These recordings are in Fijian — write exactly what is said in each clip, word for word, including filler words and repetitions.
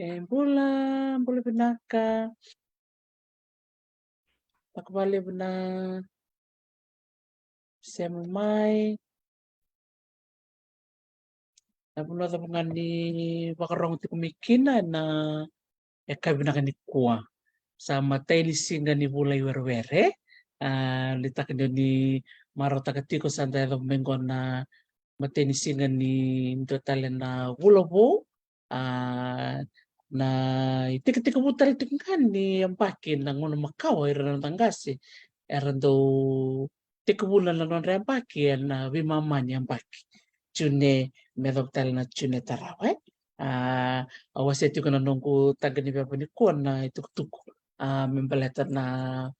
E bula, bula vinaka. Vinaka vakalevu na sema mai. Na vanua cava ga ni vakarogo tiko mai kina ena yakavi vinaka nikua. Sa matai ni siga ni vula i Werewere. A, nuitaka ni o ni marautaka tiko sa da yacova mai qo na matai ni siga ni dua tale na vula vou. A, na itekitekivu tale tiko ga ni yabaki na gauna makawa, ira na noda qase era dau tekivuna na nodra yabaki ena veimama ni yabaki. June, me yacova tale na June tarava, e. A, au wasea tiko na noqu taqa ni veva nikua na itukutuku, a, me baleta na,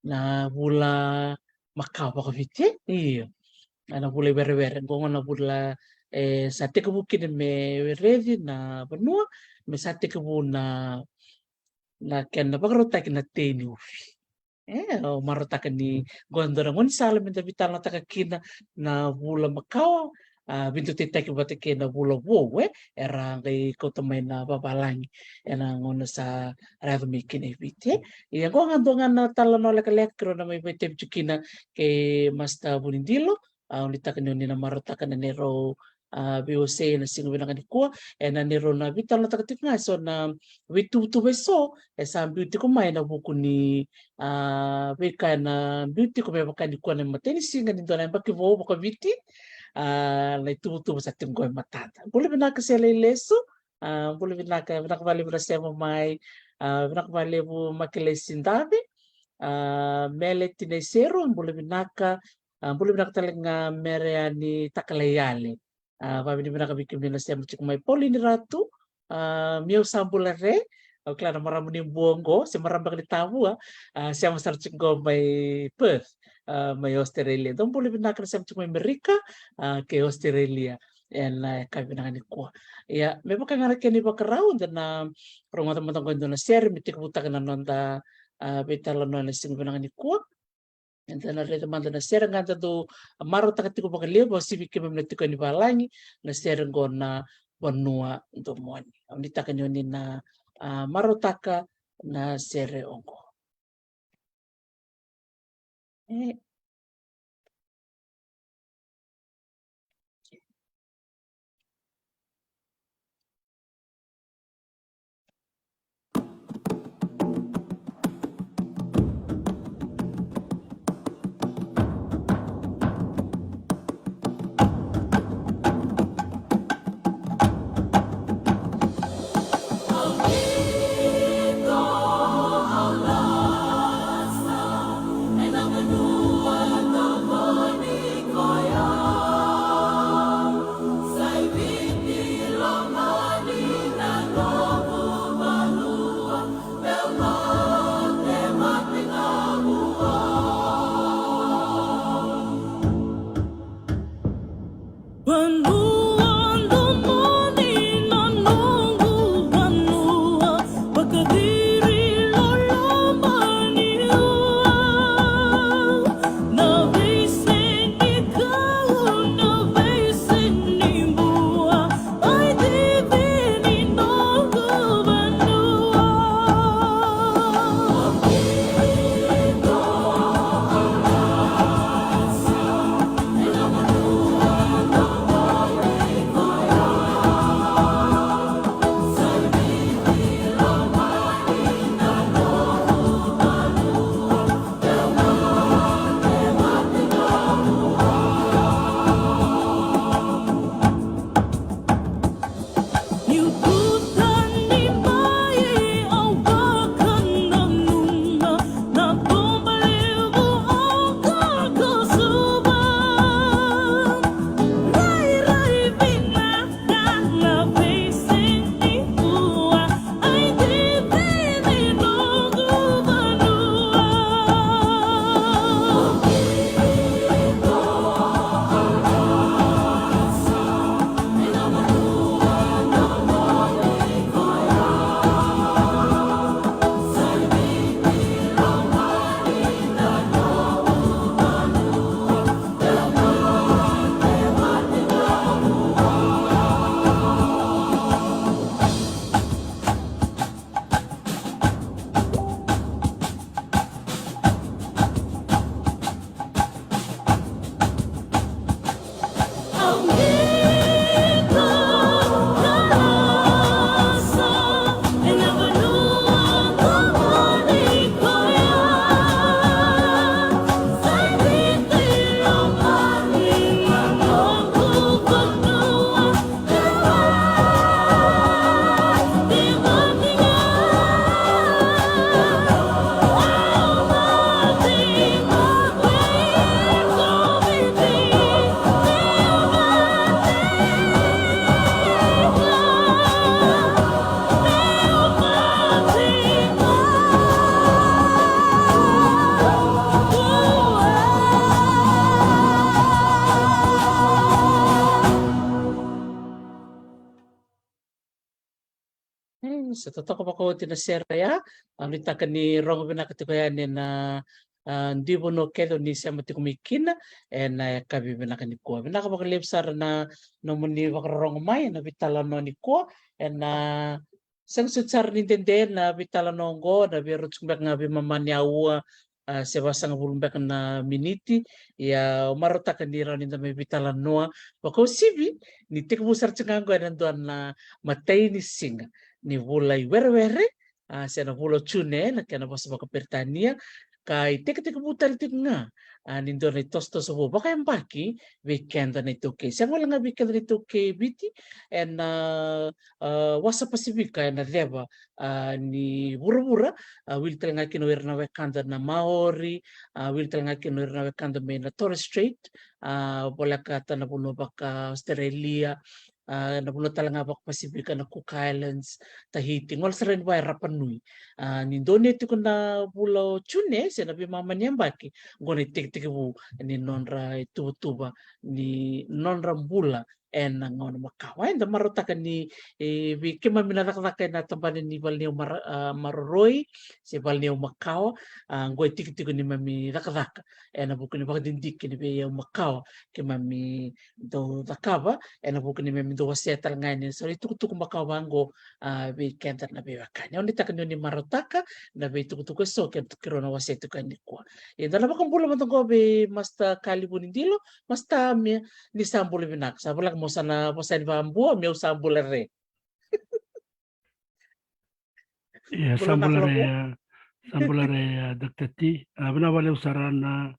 na vula makawa vakaviti, e? Io. A, na vula i Werewere, qo ga na vula, e, sa tekivu kina me raici na vanua, me sa tekivu na, na kena vakarautaki na tei ni uvi. E, au marautaka ni qo e dua na gaunisala me da veitalanoataka kina na vula makawa, a, veidutaitaki vata kei na vula vou, e, era qai kauta mai na vavalagi ena gauna sa ra yaco mai kina i Viti, e. Ia qo ga dua ga na talanoa lekaleka keirau na mai vakaitavi tiko kina kei Master Vunidilo. A, au nuitaka ni o ni na marautaka na neirau, a, veiwasei ena siga vinaka nikua, ena neirau na veitalanoataka tiko ga eso na veituvatuva eso e sa biu tiko mai ena vuku ni, a, veika ena biu tiko me vaka nikua na matai ni siga ni dua na yabaki vou vakaviti, a, na ituvatuva sa tiko qo e matada. Bula vinaka Sele Ilesu, a, bula vinaka, vinaka vakalevu na sema mai, a, vinaka vakalevu Makilesi Davi, a, Mele Tinaiseru, bula vinaka, a, bula vinaka tale ga Mereani Takalaiale. A, vakavinavinaka vei kemuni na sema tiko mai. Paulini Ratu, a, Miau Sabula Re, au kila na marama ni Bua qo, se marama beka ni Tavua, a, sema sara tiko qo mai Perth, a, mai Australia. Dou bula vinaka na sema tiko mai Amerika, a, kei Australia. Ena, e, yakavi vinaka nikua. Ia, me vaka ga na kena ivakarau, da na rogoca mada qo e dua na sere me tekivutaka na noda, a, veitalanoa ena siga vinaka nikua. Eda na raica mada na sere ga da dau marautaka tiko vakalevu, au sivi keimami na tiko ni valagi, na sere qo na Vanua Domoni. Au nuitaka ni o ni na, a, marautaka na sere oqo. E. Se totoka vakaoti na sere ya, au nuitaka ni rogo vinaka tiko yani ena, a, dui vanua kece o ni sema tiko mai kina ena yakavi vinaka nikua. Vinaka vakalevu sara na nomuni vakarorogo mai ena veitalanoa nikua, ena sega soti sara ni dede na veitalanoa oqo, na vei rau tiko beka ga veimama ni aua, a, se vasagavulu beka na miniti. Ia, au marautaka ni rawa ni da mai veitalanoa vakauasivi, ni tekivu sara tiko ga oqo ena dua na matai ni siga ni vula i werewere, a, se na vula o June ena kena vosa vakaperitania, ka itekitekivu tale tiko ga, a, ni dua na itosotoso vou vakayabaki vei keda na iTaukei. Sega wale ga vei keda na iTaukei Viti, ena, a, wasa Pasifika ena ceva, a, ni vuravura, a, wili tale ga kina o ira na wekada na Maori, a, wili tale ga kina o ira na wekada mai na Torres Strait, a, volekata na vanua vaka Australia, a, na vanua tale ga vaka Pasifika, na Cook Islands, Tahiti, gole sara yani vaya Rapa Nui. A, ni donuya tiko na vula o June, se na veimama ni yabaki, oqo na itekitekivu ni nodra ituvatuva ni nodra bula ena gauna makawa. Eda marautaka ni, e, vei keimami na cakacaka ena tabana ni valeniyau mara-, a, maroroi, se valeniyau makawa, a, oqo e tikitiki ni mami cakacaka ena vuku ni vakadidike ni veiyau makawa keimami dau cakava, ena vuku ni mami dau wasea tale ga yani eso na itukutuku makawa vaqo, a, vei keda na veiwekani. Au nuitaka ni oni marautaka na veitukutuku eso ke, keirau na wasea tiko yani nikua. Ia da na vakabula mada oqo vei Master Kalivu ni Dilo. Master, me, ni sa bula vinaka. Sa bula, mo sa na vosa yani vakabua, meu sa bula re. Ia, sa bula re, a, sa bula re, a, Doctor T. A, vinaka vakalevu sara na,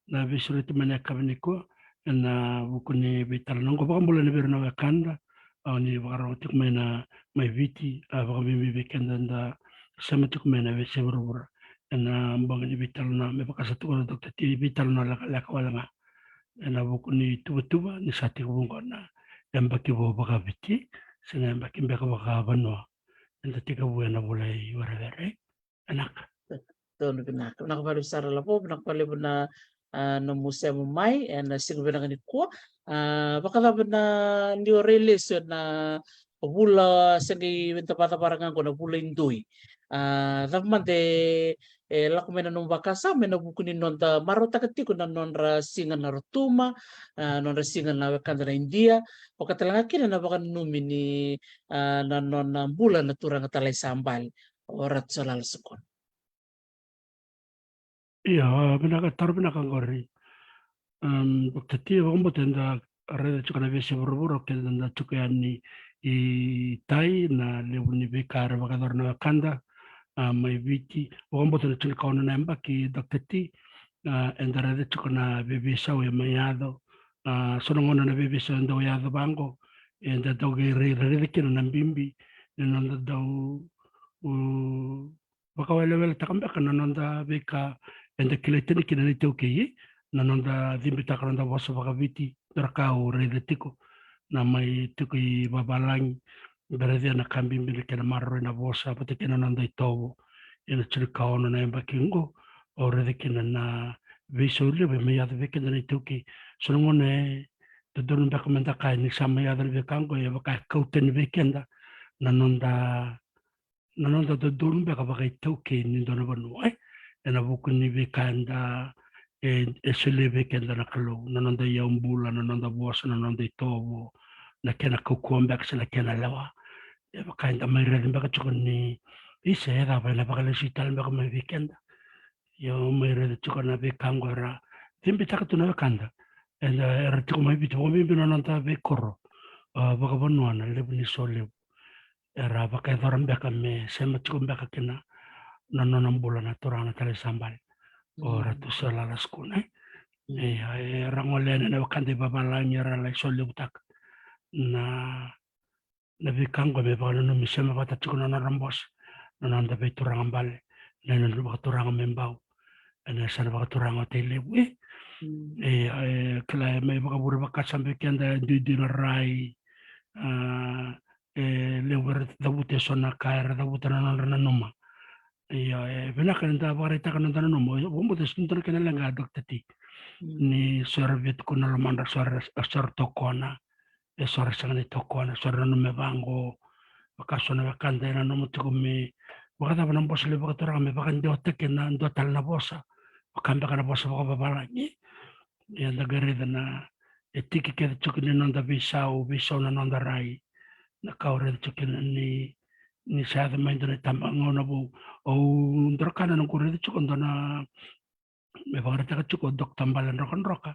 na veisureti mai na yakavi nikua ena vuku ni veitalanoa oqo. Vakabula ni vei ira na wekada, a, ni vakarorogo tiko mai na, mai Viti, a, vakabibi vei keda da sema tiko mai na veiyasai vuravura. Ena bogi ni veitalanoa, me vaka sa tukuna na Doctor T, veitalanoa lekaleka wale ga ena vuku ni tuvatuva ni sa tekivu oqo na yabaki vou vakaviti, se na yabaki beka vakavanua. Eda tekivu ena vula i werewere. Vinaka. Donu vinaka. Vinaka vakalevu sara Lavo, vinaka vakalevu na, a, nomu sema mai ena siga vinaka nikua. A, vakacava na ni o rai lesu ena vula, se qai da vakacavara ga oqo na vula i dui. A, cava mada e, e lako mai na nomu vakasama ena vuku ni noda marautaka tiko na nodra siga na Rotuma, a, nodra siga na wekada na Idia, vaka tale ga kina na vakananumi ni, a, na nona bula na turaga Talai Sabale, o Ratu Solala Sukuna. Ia, a, vinaka, taro vinaka qori. Am, Doctor T, vakabauta eda raica tiko na veiyasai vuravura, keda da tiko yani i tai, na levu ni veika era vakayacora na wekada, a, mai Viti. Vakabauta na tinikaono na yabaki, Doctor T, a, eda raica tiko na veiveisau e mai yaco. A, so na gauna na veiveisau e dau yaco vaqo, eda dau qai rai, raica kina na bibi ni noda dau, u, vakaweleweletaka beka na noda veika eda kilai tani kina na iTaukei, na noda cibitaka na noda vosa vakaviti, dua na ka au raica tiko na mai tiko i vavalagi, da raica na ka bibi na kena maroroi na vosa vata kei na noda itovo. Ena tinikaono na yabaki oqo, au raica kina na veisau levu e mai yaco vei keda na iTaukei. So na gauna e dodonu beka meda kaya ni sa mai yaco na veika oqo, e vaka e kau tani vei keda na noda na noda dodonu beka vakaitaukei ni dua na vanua, e? Ena vuku ni veika eda, e, e solia vei keda na Kalou, na noda iyaubula, na noda vosa, na noda itovo, na kena kaukauwa beka se na kena lewa. E vaka eda mai raica beka tiko ni, isa, e cava ena vakalesui tale beka mai vei keda. Io, mai raica tiko na veika oqo era cibitaka tu na wekada. Eda, era tiko mai Viti, vakabibi na noda veikoro, a, vakavanua na levu ni solevu. Era vakayacora beka me sema tiko beka kina na nona bula na turaga na Talai Sabale, o Ratu Solala Sukuna, e. Mm. E, era gole yani na wekada i vavalagi, era lai solevutaka na, na veika oqo me vakananumi, sema vata tiko na nodra bose na noda veituraga bale, na nodra vakaturaga me bau, ena yasana vakaturaga o Tailevu, e. Mm. E, e, kila, e mai vakavure vakasama vei keda, e duidui na rai, a, e levu era cavuta eso na ka, era cavuta na nodra nanuma. Ia, e vinaka ni da vakaraitaka na noda nanuma. Au vakabauta eso na dua na kena leqa, Doctor T. Mm. Ni so era via tukuna na lomadra, so era, so era tokona, e so era sega ni tokona, so era nanuma vaqo. vaka so na wekada e nanuma tiko me vakacava na vosa levu vakaturaga me vakadewataki ena dua tale na vosa, vaka beka na vosa vakavavalagi. Ia da qai raica na e tiki kece tiko ni noda veisau, veisau na noda rai. Na ka au raica tiko kina ni, ni sa yaco mai dua na itabagauna vou. Au dua na ka na noqu raica tiko dua na me vakaraitaka tiko o Doctor Bale Drokadroka,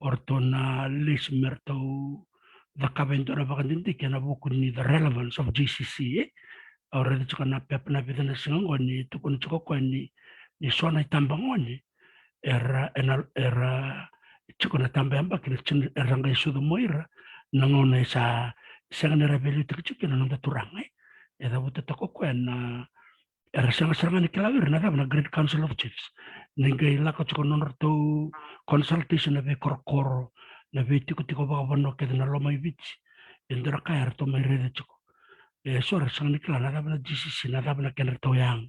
o ratou na lesi me ratou cakava e dua na vakadidike ena vuku ni the relevance of G C C, e. Au raica tiko na pepa na vica na siga oqo ni tukuna tiko o koya ni, ni so na itabagone era, ena, era tiko na taba yabaki na tini, era qai sucu mai ira na gauna e sa sega ni ra veiliutaki tiko kina na noda turaga, e. E cavuta toka o koya na era sega sara ga ni kila o ira na cava na Great Council of Chiefs. Ni qai lako tiko na nodratou consultation na veikorokoro, na veitikotiko vakavanua kece na loma i Viti. E dua na ka eratou mai raica tiko. E so era sega ni kila na cava na G C C, na cava na kedratou yaga.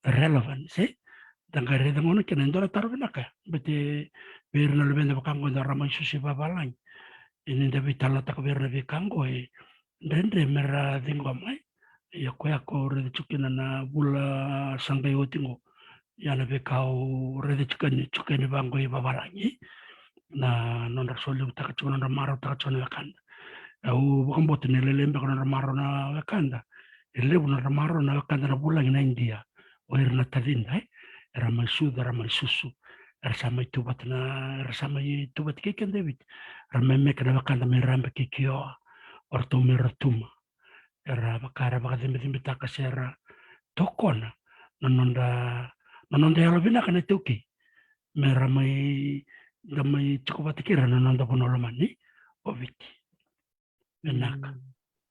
The relevance, e? Da qai raica gona kina e dua na taro vinaka. Baleta vei ira na luveda vaka oqo da ra mai susu i vavalagi. E ni da veitalanoataka vei ira na veika oqo e dredre me ra ciqoma, e. Ia koya ko raica tiko kina na vula sa qai oti oqo. Ia na veika au raica tiko yani, tiko yani vaqo i vavalagi, na nodra solevutaka tiko, nodra marautaka tiko na wekada. Au vakabauta ni lailai beka nodra marau na wekada. E levu nodra marau na wekada na vulagi na Idia. O ira na tacida, e? Era mai sucu, era mai susu. Era sa mai tu vata na, era sa mai tu vata kei keda e Viti. Era mai meke na wekada mai Rabe kei Kioa. O ratou mai Rotuma. Era vaka era vakacibicibitaka se ra tokona na noda, na noda yalo vinaka na iTaukei. Me ra mai, da mai tiko vata kei ira na noda vanua lomani o Viti. Vinaka. Mm.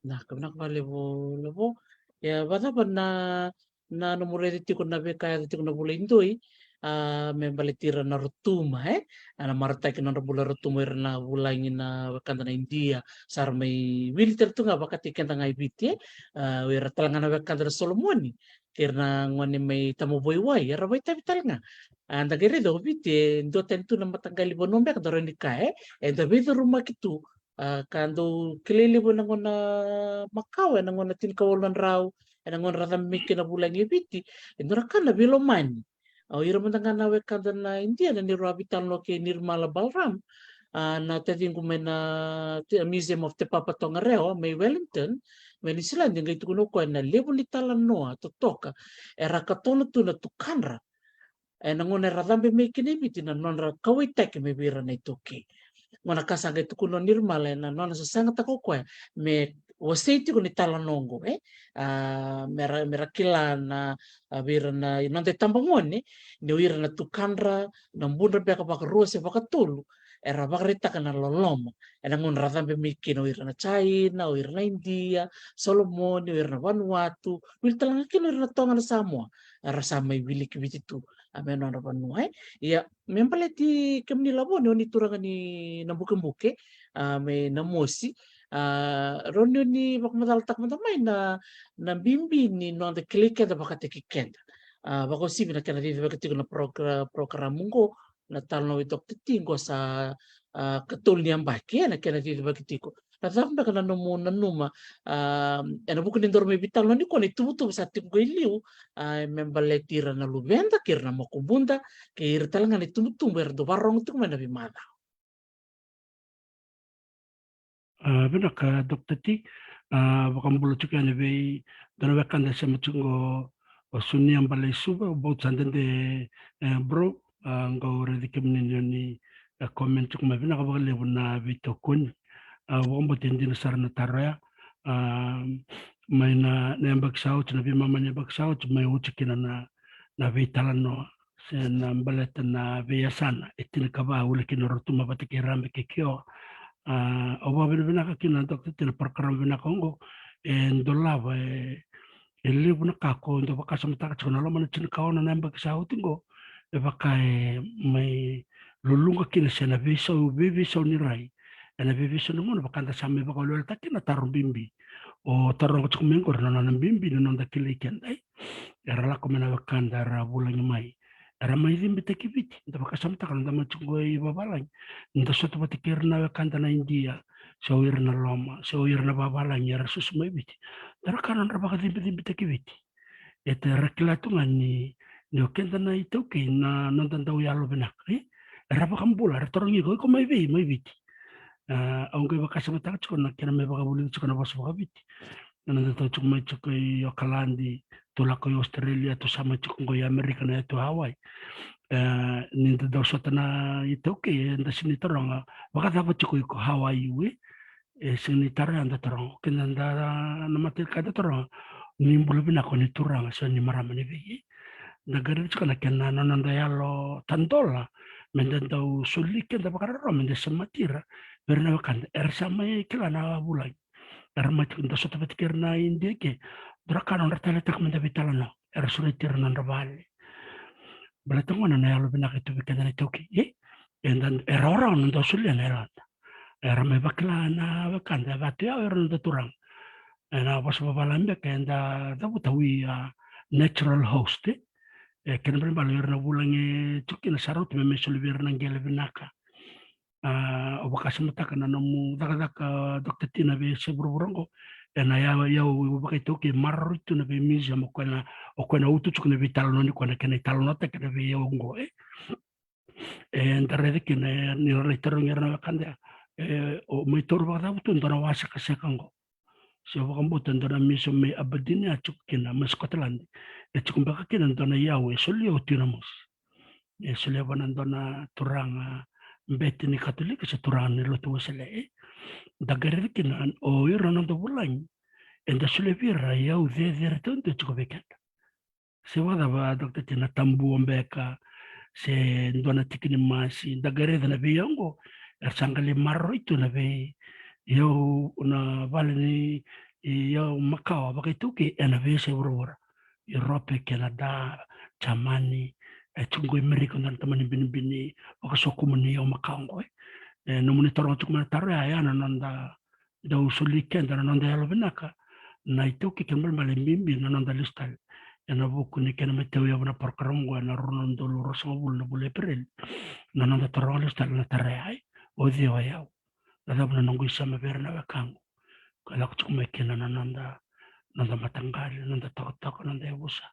Vinaka, vinaka vakalevu, levu. Ia, vakacava na, na nomu raica tiko na veika yaco tiko na vula i doi, a, me baleti ira na Rotuma, e? A, na marautaki nodra bula Rotuma, ira na vulagi na wekada na Idia, sa ra mai wili tale tu ga vakataki keda ga i Viti, e? A, o ira tale ga na wekada na Solomoni, kei ira na gone mai Tamavua i Wai, era vakaitavi tale ga. A, da qai raica o Viti, e dua tani tu na mataqali vanua beka da rawa ni kaya, e? Eda veicurumaki tu, a, ka dau kilai levu ena gauna makawa, ena gauna tinikawalu na drau, ena gauna ra cabe mai kina vulagi e Viti, e dua na ka na veilomani. A, o ira mada ga na wekada na Idia, na neirau a veitalanoa kei Nirmala Balram, a, na taciqu mai na Te-, Museum of Te Papa Tongarewa, mai Wellington, mai Niusiladi, e qai tukuna o koya na levu ni talanoa totoka era katona tu na tukadra ena gauna era cabe mai kina i Viti, na nodra kauwaitaki mai vei ira na iTaukei. Gauna ka sa qai tukuna o Nirmala ena nona sasagataka o koya me wasei tiko ni talanoa oqo, e? A, me ra, me ra kila na, a, vei ira na, i noda itabagone, ni o ira na tukadra, na budra beka vakarua se vakatolu era vakaraitaka na loloma ena gauna ra cabe mai kina, o ira na Jaina, o ira na Idia, Solomoni, o ira na Vanuatu, wili tale ga kina o ira na Toga, na Samoa, era sa mai wiliki Viti tu, a, me nodra vanua, e. Ia, me baleti kemuni Lavo, ni o ni turaga ni Nabukebuke, a, mai Namosi, a, rawa ni o ni vakamacalataka mada mai na, na bibi ni noda kilai keda vakataki keda. A, vakauasivi na kena cicivaki tiko na progra-, program oqo, na talanoa vei Doctor T oqo sa, a, katolu ni yabaki, e, na kena cicivaki tiko. Na cava beka na nomu nanuma, a, ena vuku ni daru mai veitalanoa nikua, na ituvatuva sa tiko qo i liu, a, me baleti ira na luveda kei ira na makubuda kei ira tale ga na itubutubu era dau vakarorogo tiko mai na veimacawa. A, vinaka, Doctor T. A, vakabula tiko yani vei dua na wekada e sema tiko qo, o Sunia Baleisuva, bau sa dede, e, bro, a, qo au raici kemuni ni o ni, e, comment tiko mai. Vinaka vakalevu na veitokoni. A, vakabauta e dina sara na taro ya. A, mai na, na yabaki sa oti, na veimama ni yabaki sa oti, mai oti kina na, na veitalanoa se na baleta na veiyasana e tinikava, ule kina o Rotuma vata kei Rabe kei Kioa. A, au vakavinavinaka kina, Doctor T, na program vinaka oqo, e dolava, e, e levu na ka ko dau vakasamataka tiko na loma na tinikaono na yabaki sa oti oqo, e vaka e mai luluqa kina se na veisau, veiveisau ni rai. Ena veiveisau ni gauna, vaka da sa mai vakaweleweletaka kina na taro bibi. O taro oqo tiko mai oqori na nona bibi ni noda kilai keda, e. Era lako mai na wekada era vulagi mai, era mai cibitaki Viti. Da vakasamataka na noda mai tiko i vavalagi, da sota vata kei ira na wekada na Idia, se o ira na loma, se o ira na vavalagi era susu mai Viti. Dra ka nodra vakacibicibitaki Viti. E te ra kila tu ga ni, ni o keda na iTaukei na noda dau yalo vinaka, e? Era vakabula, era tarogi iko, iko mai vei, mai Viti. A, au qai vakasamataka tiko na kena mai vakavulici tiko na vosa vakaviti. Na noda tau tiko mai tiko i Okaladi, tu lako i Australia, tu sa mai tiko qo i Amerika, na yatu Hawaii. E, ni da dau sota na iTaukei, eda sega ni taroga, vakacava tiko iko, how are you, e? E sega ni taro ya da taroga. Keda da na mata ka da taroga, ni bula vinaka, o ni turaga se o ni marama ni vei. Da qai raica tiko na kena, na noda yalo tadola, me da dau soli keda vakararama, me da semati ira vei ira na wekada. Era sa mai kila na vulagi. Era mai tiko, da sota vata kei ira na Idia ke, dra ka nodra taleitaka me da veitalanoa. Era sureti ira na nodra vale. Baleta gona na yalo vinaka e tu vei keda na iTaukei, e? Eda, e rawarawa na dau solia na yaloda. Era mai vakila na wekada, e vatu yawa ira na noda turaga. Ena vosa vavalagi beka eda cavuta, we are natural host, e? E kena ibalebale o ira na vulagi e tiko kina sa rauta me mai soli vei ira na qele vinaka. A, au vakasamataka na nomu cakacaka, Doctor T, na veiyasai vuravura oqo. Ena yau, yau vakaitaukei, maroroi tu na vei museum, o koya na, o koya na utu tiko na veitalanoa ni koya na kena italanoataki na veiyau oqo, e. Eda raica kina, e, ni ra lai tarogi ira na wekada, e, o mai taura vakacava tu dua na wa sekaseka oqo. Se vakabauta dua na museum mai Aberdeen, a tiko kina, mai Scotland. E tiko beka kina dua na iyau e solia o Tui Namosi. E solia vua na dua na turaga bete ni Katolika se turaga ni lotu Wesele, e. Da qai raica kina o ira na noda vulagi, eda solia vei ira iyau cecere taudua e tiko vei keda. Se vakacava, Doctor T, na tabua beka, se dua na tiki ni masi, da qai raica na veiyau oqo, era sa qai lai maroroi tu na veiyau, na vale ni iyau makawa vakaitaukei ena veiyasai vuravura. Europe, Canada, Germany, e tiko qo i Merika dua na tamani binibini vakasokumuni iyau makawa oqo, e. E, nomuni taroga tiko mai na taro ya, ya na noda dau soli keda na noda yalo vinaka na iTaukei, kena ibalebale bibi na noda lesu tale ena vuku ni kena mai tauyavu na program oqo ena rua na udolu ruasagavulu na vula Epereli. Na noda taroga lesu tale na taro ya, e, o cei o yau? Na cava na noqu isema vei ira na wekaqu? Ka lako tiko mai kina na noda, noda mataqali, noda tokatoka, noda yavusa.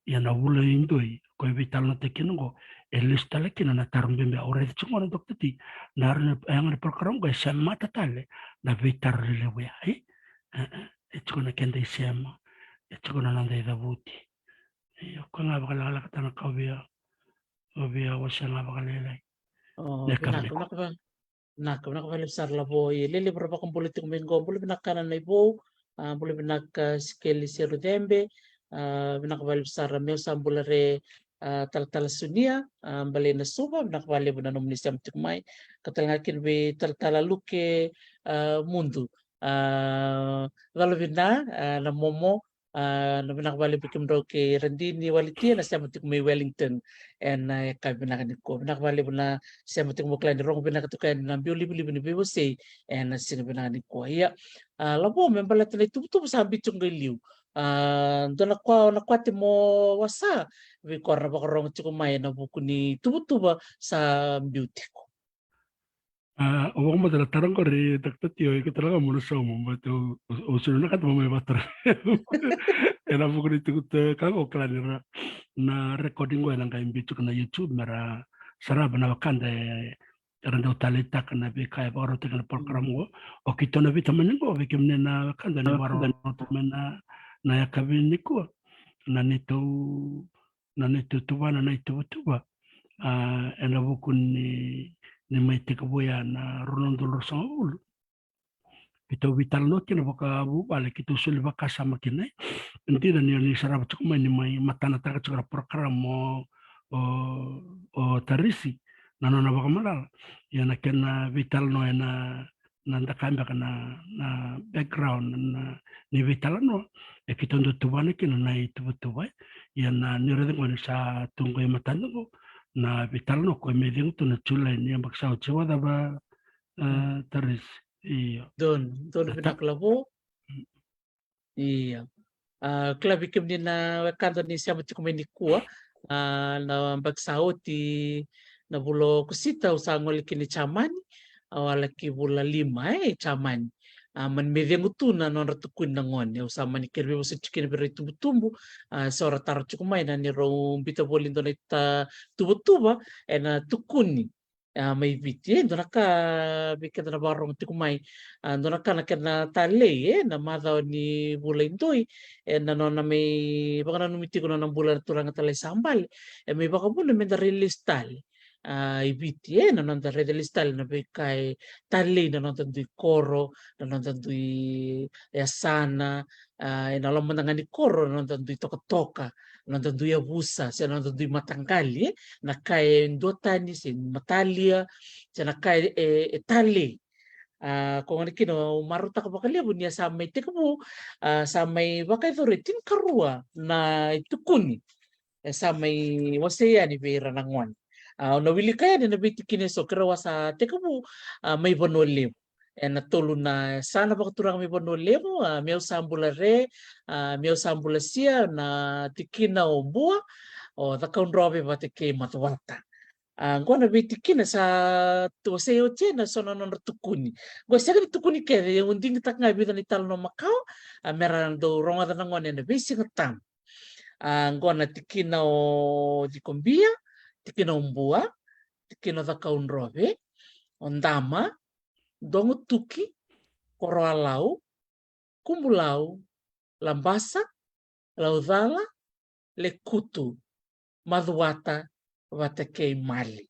Ia na vula i doi, koya e veitalanoataki kina oqo, e lesu tale kina na taro bibi. Au raica tiko na Doctor T, na yaga ni program oqo e semata tale na veitaro lelevu ya, e? E, e, e tiko na keda isema, e tiko na noda icavuti. Io, koya ga vakalekaleka tale na ka au via, au via wasea ga vakalailai. O, vinaka, vinaka. Vinaka, vinaka vakalevu sara Lavo. Ia, lelevu era vakabula tiko mai qo. Bula vinaka Nana Ivou, a, bula vinaka Sikeli Serucebe, a, vinaka vakalevu sara. Meu sa bula re, a, Talatala Sunia, a, Balei Nasuva, vinaka vakalevu na nomuni sema tiko mai. Ka tale ga kina vei Talatala Luke, a, Mudu, a, Calovina, a, na Momo, a, na vinaka vakalevu vei kemudrau kei Radini Walitia na sema tiko mai Wellington ena, e, yakavi vinaka nikua. Vinaka vakalevu na sema tiko mai, kila ni rogo vinaka tiko yani na biu livaliva ni veiwasei ena siga vinaka nikua. Ia, a, Lavo, me baleta na ituvatuva sa biu tiko qo i liu, a, dua na ka, na ka o tiko mo wasea vei ira na vakarogo tiko mai ena vuku ni tuvatuva sa biu tiko. A, au vakabauta na taro qori, Doctor T, o iko tale ga mo na sauma, but au, au, au sega ni vinakata meu mai vakatara ena vuku ni tiko, ka qo, kila ni ra, na recording qo ena qai biu tiko na YouTube, me ra sarava na wekada e, era dau taleitaka na veika e vakarautaki ena program qo. O keitou na veitamani qo vei kemuni na wekada ni vakarorogo tiko mai na, na yakavi nikua, na neitou, na neitou tuvana na ituvatuva, a, ena vuku ni, ni mai tekivu ya na rua na udolu ruasagavulu. Keitou veitalanoa kina vakavuvale, keitou soli vakasama kina, e. Dina ni o ni sarava tiko mai, ni mai matanataka tiko na program o, o, o Tarisi, na nona vakamalala. Ia na kena veitalanoa ena, na da kaya beka na, na background na, ni veitalanoa, e keitou dau tuvana kina na ituvatuva, e. Ia na, ni raica qo ni sa tu qo e matada qo na veitalanoa qo e mai cegu tu na July ni yabaki sa oti, se vakacava, a, Tarisi? Io. Donu, donu vinaka Lavo. Io. A, kila vei kemuni na wekada ni sema tiko mai nikua, a, na yabaki sa oti, na vula o Okosita, au sa gole kina i Jamani. au a laki vula lima, e, i Jamani. A, mani me cegu tu na nodra tukuni na gone. Au sa mani kere veivosoti kina vei ira itubutubu, a, so ra taro tiko mai na ni rau bita voli dua na ituvatuva ena tukuni, a, mai Viti. E, dua na ka vei keda na vakarogo tiko mai, a, dua na ka na kena talei, e, na macawa ni vula i doi, e, na nona mai vakananumi tiko na nona bula na turaga talai sa bale, e, mai vakavuna meda rai lesu tale, a, i Viti, e, na noda raica lesu tale na veika e talei na noda dui koro, na noda dui yasana, a, ena loma mada ga ni koro, na noda dui tokatoka, na noda dui yavusa, se na noda dui mataqali, e, na ka e duatani, se matalia, se na ka e, e, e talei. A, ko gona kina au marautaka vakalevu ni a sa mai tekivu, a, sa mai vakayacori e tinikarua na itukuni e sa mai wasei yani vei ira na gone. A, au na wilika yani na veitikina eso keirau a sa tekivu, a, mai Vanua Levu. Ena tolu na yasana vakaturaga mai Vanua Levu, a, Meau sa bula re, a, Meau sa bula sia, na tikina o Bua, o Cakaudrove vata kei Macuata. A, qo na veitikina sa tu wasei oti ena so na nodra tukuni. Qo e sega ni tukuni kece, au digitaka ga e vica na italanoa makawa, a, mera dau rogoca na gone ena veisiga tabu. A, qo na tikina o Cikobia, tikina o Bua, tikina o Cakaudrove, o Dama, Dogotuki, Koroalau, Kubulau, Labasa, Laucala, Lekutu, Macuata, vata kei Mali.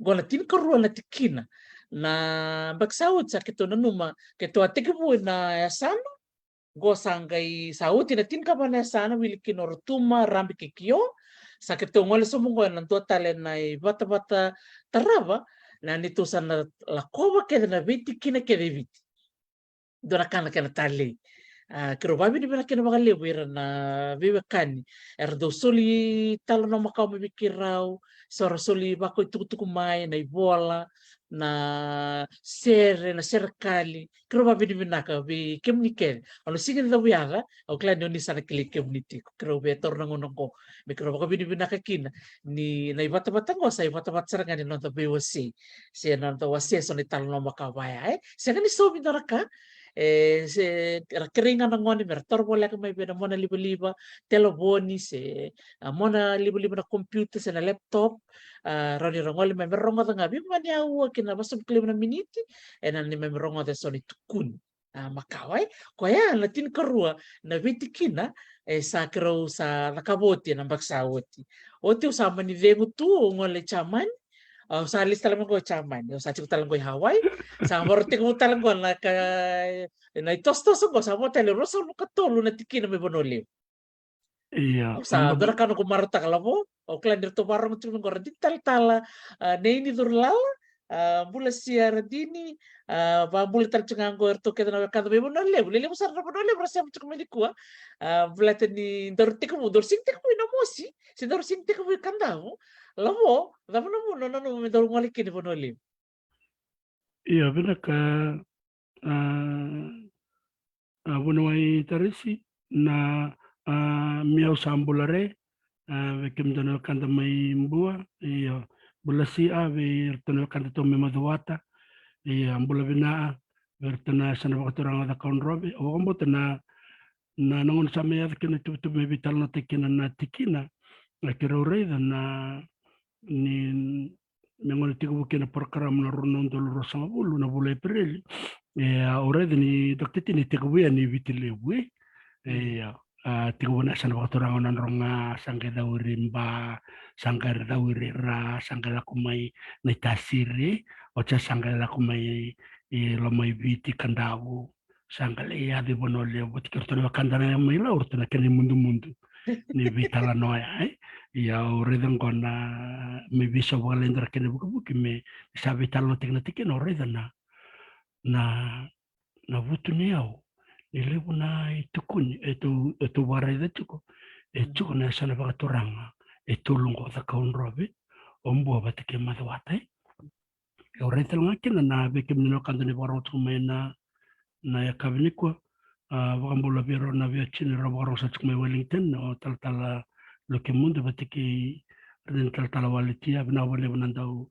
Qo na tinikarua na tikina. Na yabaki sa oti sa keitou nanuma, keitou a tekivu ena yasana. Qo sa qai sa oti na tinikava na yasana, wili kina o Rotuma, Rabi kei Kio. Sa keitou gole sobu qo ena dua tale na ivatavata tarava, na neitou sa na lakova kece na veitikina kece e Viti. Dua na ka na kena talei. A, keirau vakavinavinaka kina vakalevu ira na veiwekani era dau soli talanoa makawa mai vei keirau, so ra soli vakaitukutuku mai na ivola, na sere, na serekali. Keirau vakavinavinaka vei kemuni kece. Au na sega ni cavuyaca, au kila ni o ni sa na kilai kemuni tiko. Keirau via taura na gauna qo me keirau vakavinavinaka kina ni na ivatavata qo sa ivatavata sara ga ni noda veiwasei, se na noda wasea so na italanoa makawa ya, e. Sega ni sauvi dua na ka, e, se ra kerei ga na gone mera toro voleka mai vei na mona livaliva, telovoni, se, a, mona livaliva na computer se na laptop, a, rawa ni ra gole mai mera rogoca ga, veimama ni aua ki na vasagavulu ka lima na miniti, ena ni mai me rogoca eso na itukuni, a, makawa, e. Koya na tinikarua na veitikina, e, sa keirau sa cakava oti ena yabaki sa oti. Oti au sa mani cegu tu, au gole i Jamani, au sa lesu tale mai qo i Jamani, au sa tiko tale qo i Hawaii, sa marautaka tale qo na ka, na itosotoso qo, sa vo tale ruasagavulu ka tolu na tikina mai Vanua Levu. Ia, au sa, dua na ka noqu marautaka, Lavo, au kila ni ratou vakarorogo tiko mai qo, Radini Talatala, a, Neini Curulala, a, bula sia Radini, a, vakabula tale tiko ga qo eratou kece na wekada mai Vanua Levu, lelevu sara na Vanua Levu ra sema tiko mai nikua, a, baleta ni daru tekivu, daru sega ni tekivu i Namosi, se daru sega ni tekivu i Kadavu. Lavo, cava na vuna o nanuma me daru gole kina i Vanua Levu? Ia, vinaka, a, a, vuniwai Tarisi, na, a, Meau sa bula re, a, vei kemudou na wekada mai Bua, ia, bula sia vei iratou na wekadatou mai Macuata, ia, bula vina vei iratou na yasana vakaturaga o Cakaudrove. Au vakabauta na, na, na gauna sa mai yaco kina na ituvatuva me veitalanoataki kina na tikina, na keirau raica na, ni me gone tekivu kina na porokaramu na rua na udolu ruasagavulu na vula Epereli. E, au raica ni Dokita Tini e tekivu yani i Viti Levu, e. E, a, tekivu na yasana vakaturaga o Nadroga, sa qai cau i Riba, sa qai cau i Ra, sa qai lako mai Naitasiri, oti sa qai lako mai, e, Lomaiviti, Kadavu, sa qai lai yaco i Vanua Levu vata kei iratou na wekada mai Lau, iratou na kena imudumudu ni veitalanoa ya, e. Ia, au raica qo na, me veisau vakalailai dua na kena ivukivuki me sa veitalanoataki na tikina, au raica na, na, na vutuniyau ni levu na itukuni e tou, e tou vakaraica tiko, e tiko na yasana vakaturaga e tolu qo, o Cakaudrove, o Bua vata kei Macuata, e. Au raica tale ga kina na, vei kemuni na wekada ni vakarorogo tiko mai na, na yakavi nikua, a, vakabula vei rau na veiwatini rau vakarorogo sara tiko mai Wellington, o Talatala Luke Mudu vata kei Radini Talatala Waletia, vinaka vakalevu na dau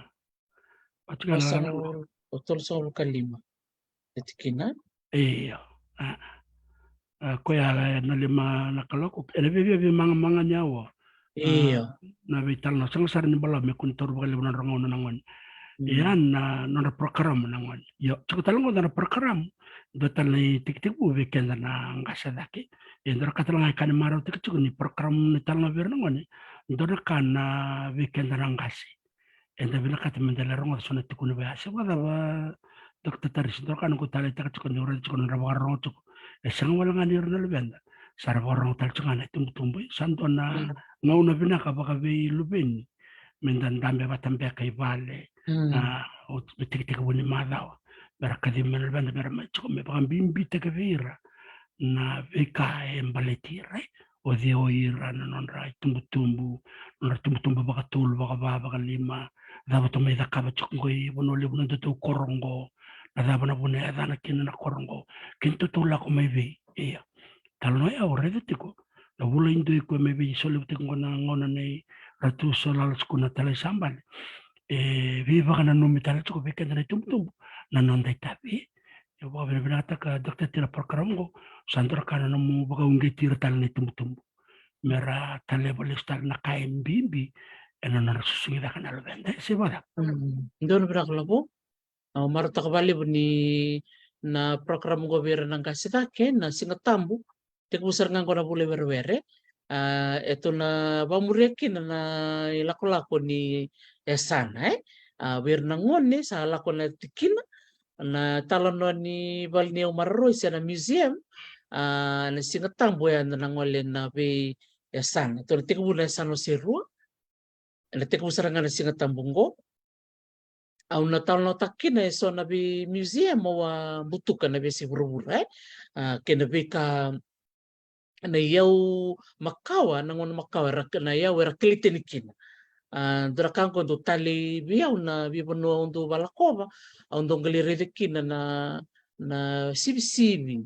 Vakatikina na tolusagavulu ka lima na tikina. Io. A, koya na lima na kaloko, ena viavia veimagamagani au. Io. Na veitalanoa, sega sara ni balavu me kua ni taura vakalevu na nodra gauna na gone. Ia na nodra program na gone. Io, tiko tale ga na nodra program. Dua tale na itekitekivu vei keda na qase cake. Ia dua na ka tale ga e ka ni marautaki tiko ni program ni talanoa vei ira na gone. Dua na ka na vei keda na qase. Eda vinakata meda lai rogoca so na tukuni vaya. Se vakacava, Dokta Tarisi? Dua na ka noqu taleitaka tiko niu raica tiko na nodra vakarorogo tiko. E sega wale ga ni ira na luveda, sa ra vakarorogo tale tiko ga na itubutubu. Sa dua na gauna vinaka vakaveiluveni meda dabe vata beka i vale. Na, o, me tekitekivu ni macawa, mera kacivi mai na luveda mera mai tiko me vakabibitaki vei ira na veika e baleti ira. o cei o ira na nodra itubutubu, nodra tubutubu vakatolu, vakava, vakalima, cava tu mai cakava tiko qo i Vanua Levu, na nodatou koro qo, na cava na vuna e yacana kina na koro qo, keitou tou lako mai vei. Ia, talanoa ya au raica tiko, na vula i dua i koya mai vei Solevu tiko qo na gauna nei Ratu Solala Sukuna Talai Sabale. E veivakananumi tale tiko vei keda na itubutubu na noda itavi. Au vakavinavinakataka, Doctor, tiko na program qo, sa dua na ka na nomu vakauqeti ira tale na itubutubu me ra taleva lesu tale na ka e bibi ena nodra susugi cake na luveda. E se vacava? Mm, dua na vinaka Lavo. Au marautaka vakalevu ni na program qo vei ira na qase cake na Siga Tabu, tekivu sara ga qo na vula i Werewere. A, e tou na vakamuria kina na ilakolako ni yasana, e. A, vei ira na gone sa lako na tikina, na talanoa ni vale ni yau maroroi se na museum, a, na Siga Tabu e yada na gole na veiyasana. E tou na tekivu na yasana wase rua, ena tekivu sara ga na Siga Tabu qo. Au na talanoataka kina eso na vei museum au a butuka na veiyasai vuravura, e. A, kei na veika na iyau makawa, na gauna makawa era, na iyau era kilai tani kina. A, dua na ka qo dau talei vei au na veivanua au dau vakalakova, au dau qai lai raica kina na, na sivisivi,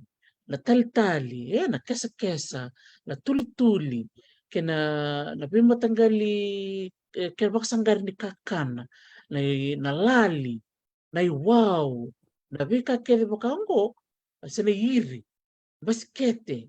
na talitali, e, na kesakesa, na tulituli, kei na, na veimataqali, e, kei na vakasaqari ni kakana, na, na lali, na iwau, na veika kece vaka oqo, se na iri, basikete,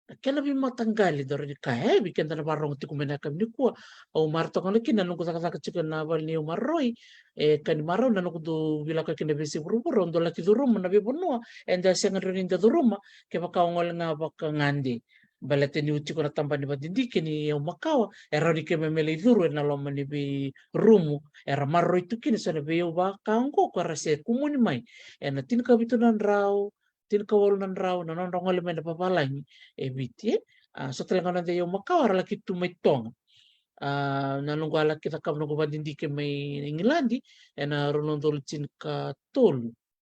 na kena veimataqali, dau rawa ni kaya, e, vei keda na vakarorogo tiko mai na yakavi nikua. Au marautaka gona kina na noqu cakacaka tiko ena vale ni yau maroroi, e, ka ni marau na noqu dau veilakoyaki na veiyasai vuravura, au dau laki curuma na veivanua eda sega ni rawa ni da curuma kevaka o gole ga vakagade. Baleta niu tiko na tabana ni vakadidike ni yau makawa, e rawa ni keimami lai curu ena loma ni veirumu era maroroi tu kina eso na veiyau vaka oqo ko era se kumuni mai ena tinikavitu na drau, tinikawalu na drau na nodra gole mai na vavalagi e Viti, e. A, so tale ga na noda iyau makawa era laki tu mai Toga. A, na noqu a laki cakava noqu vakadidike mai Igiladi ena rua na udolu tinikatolu.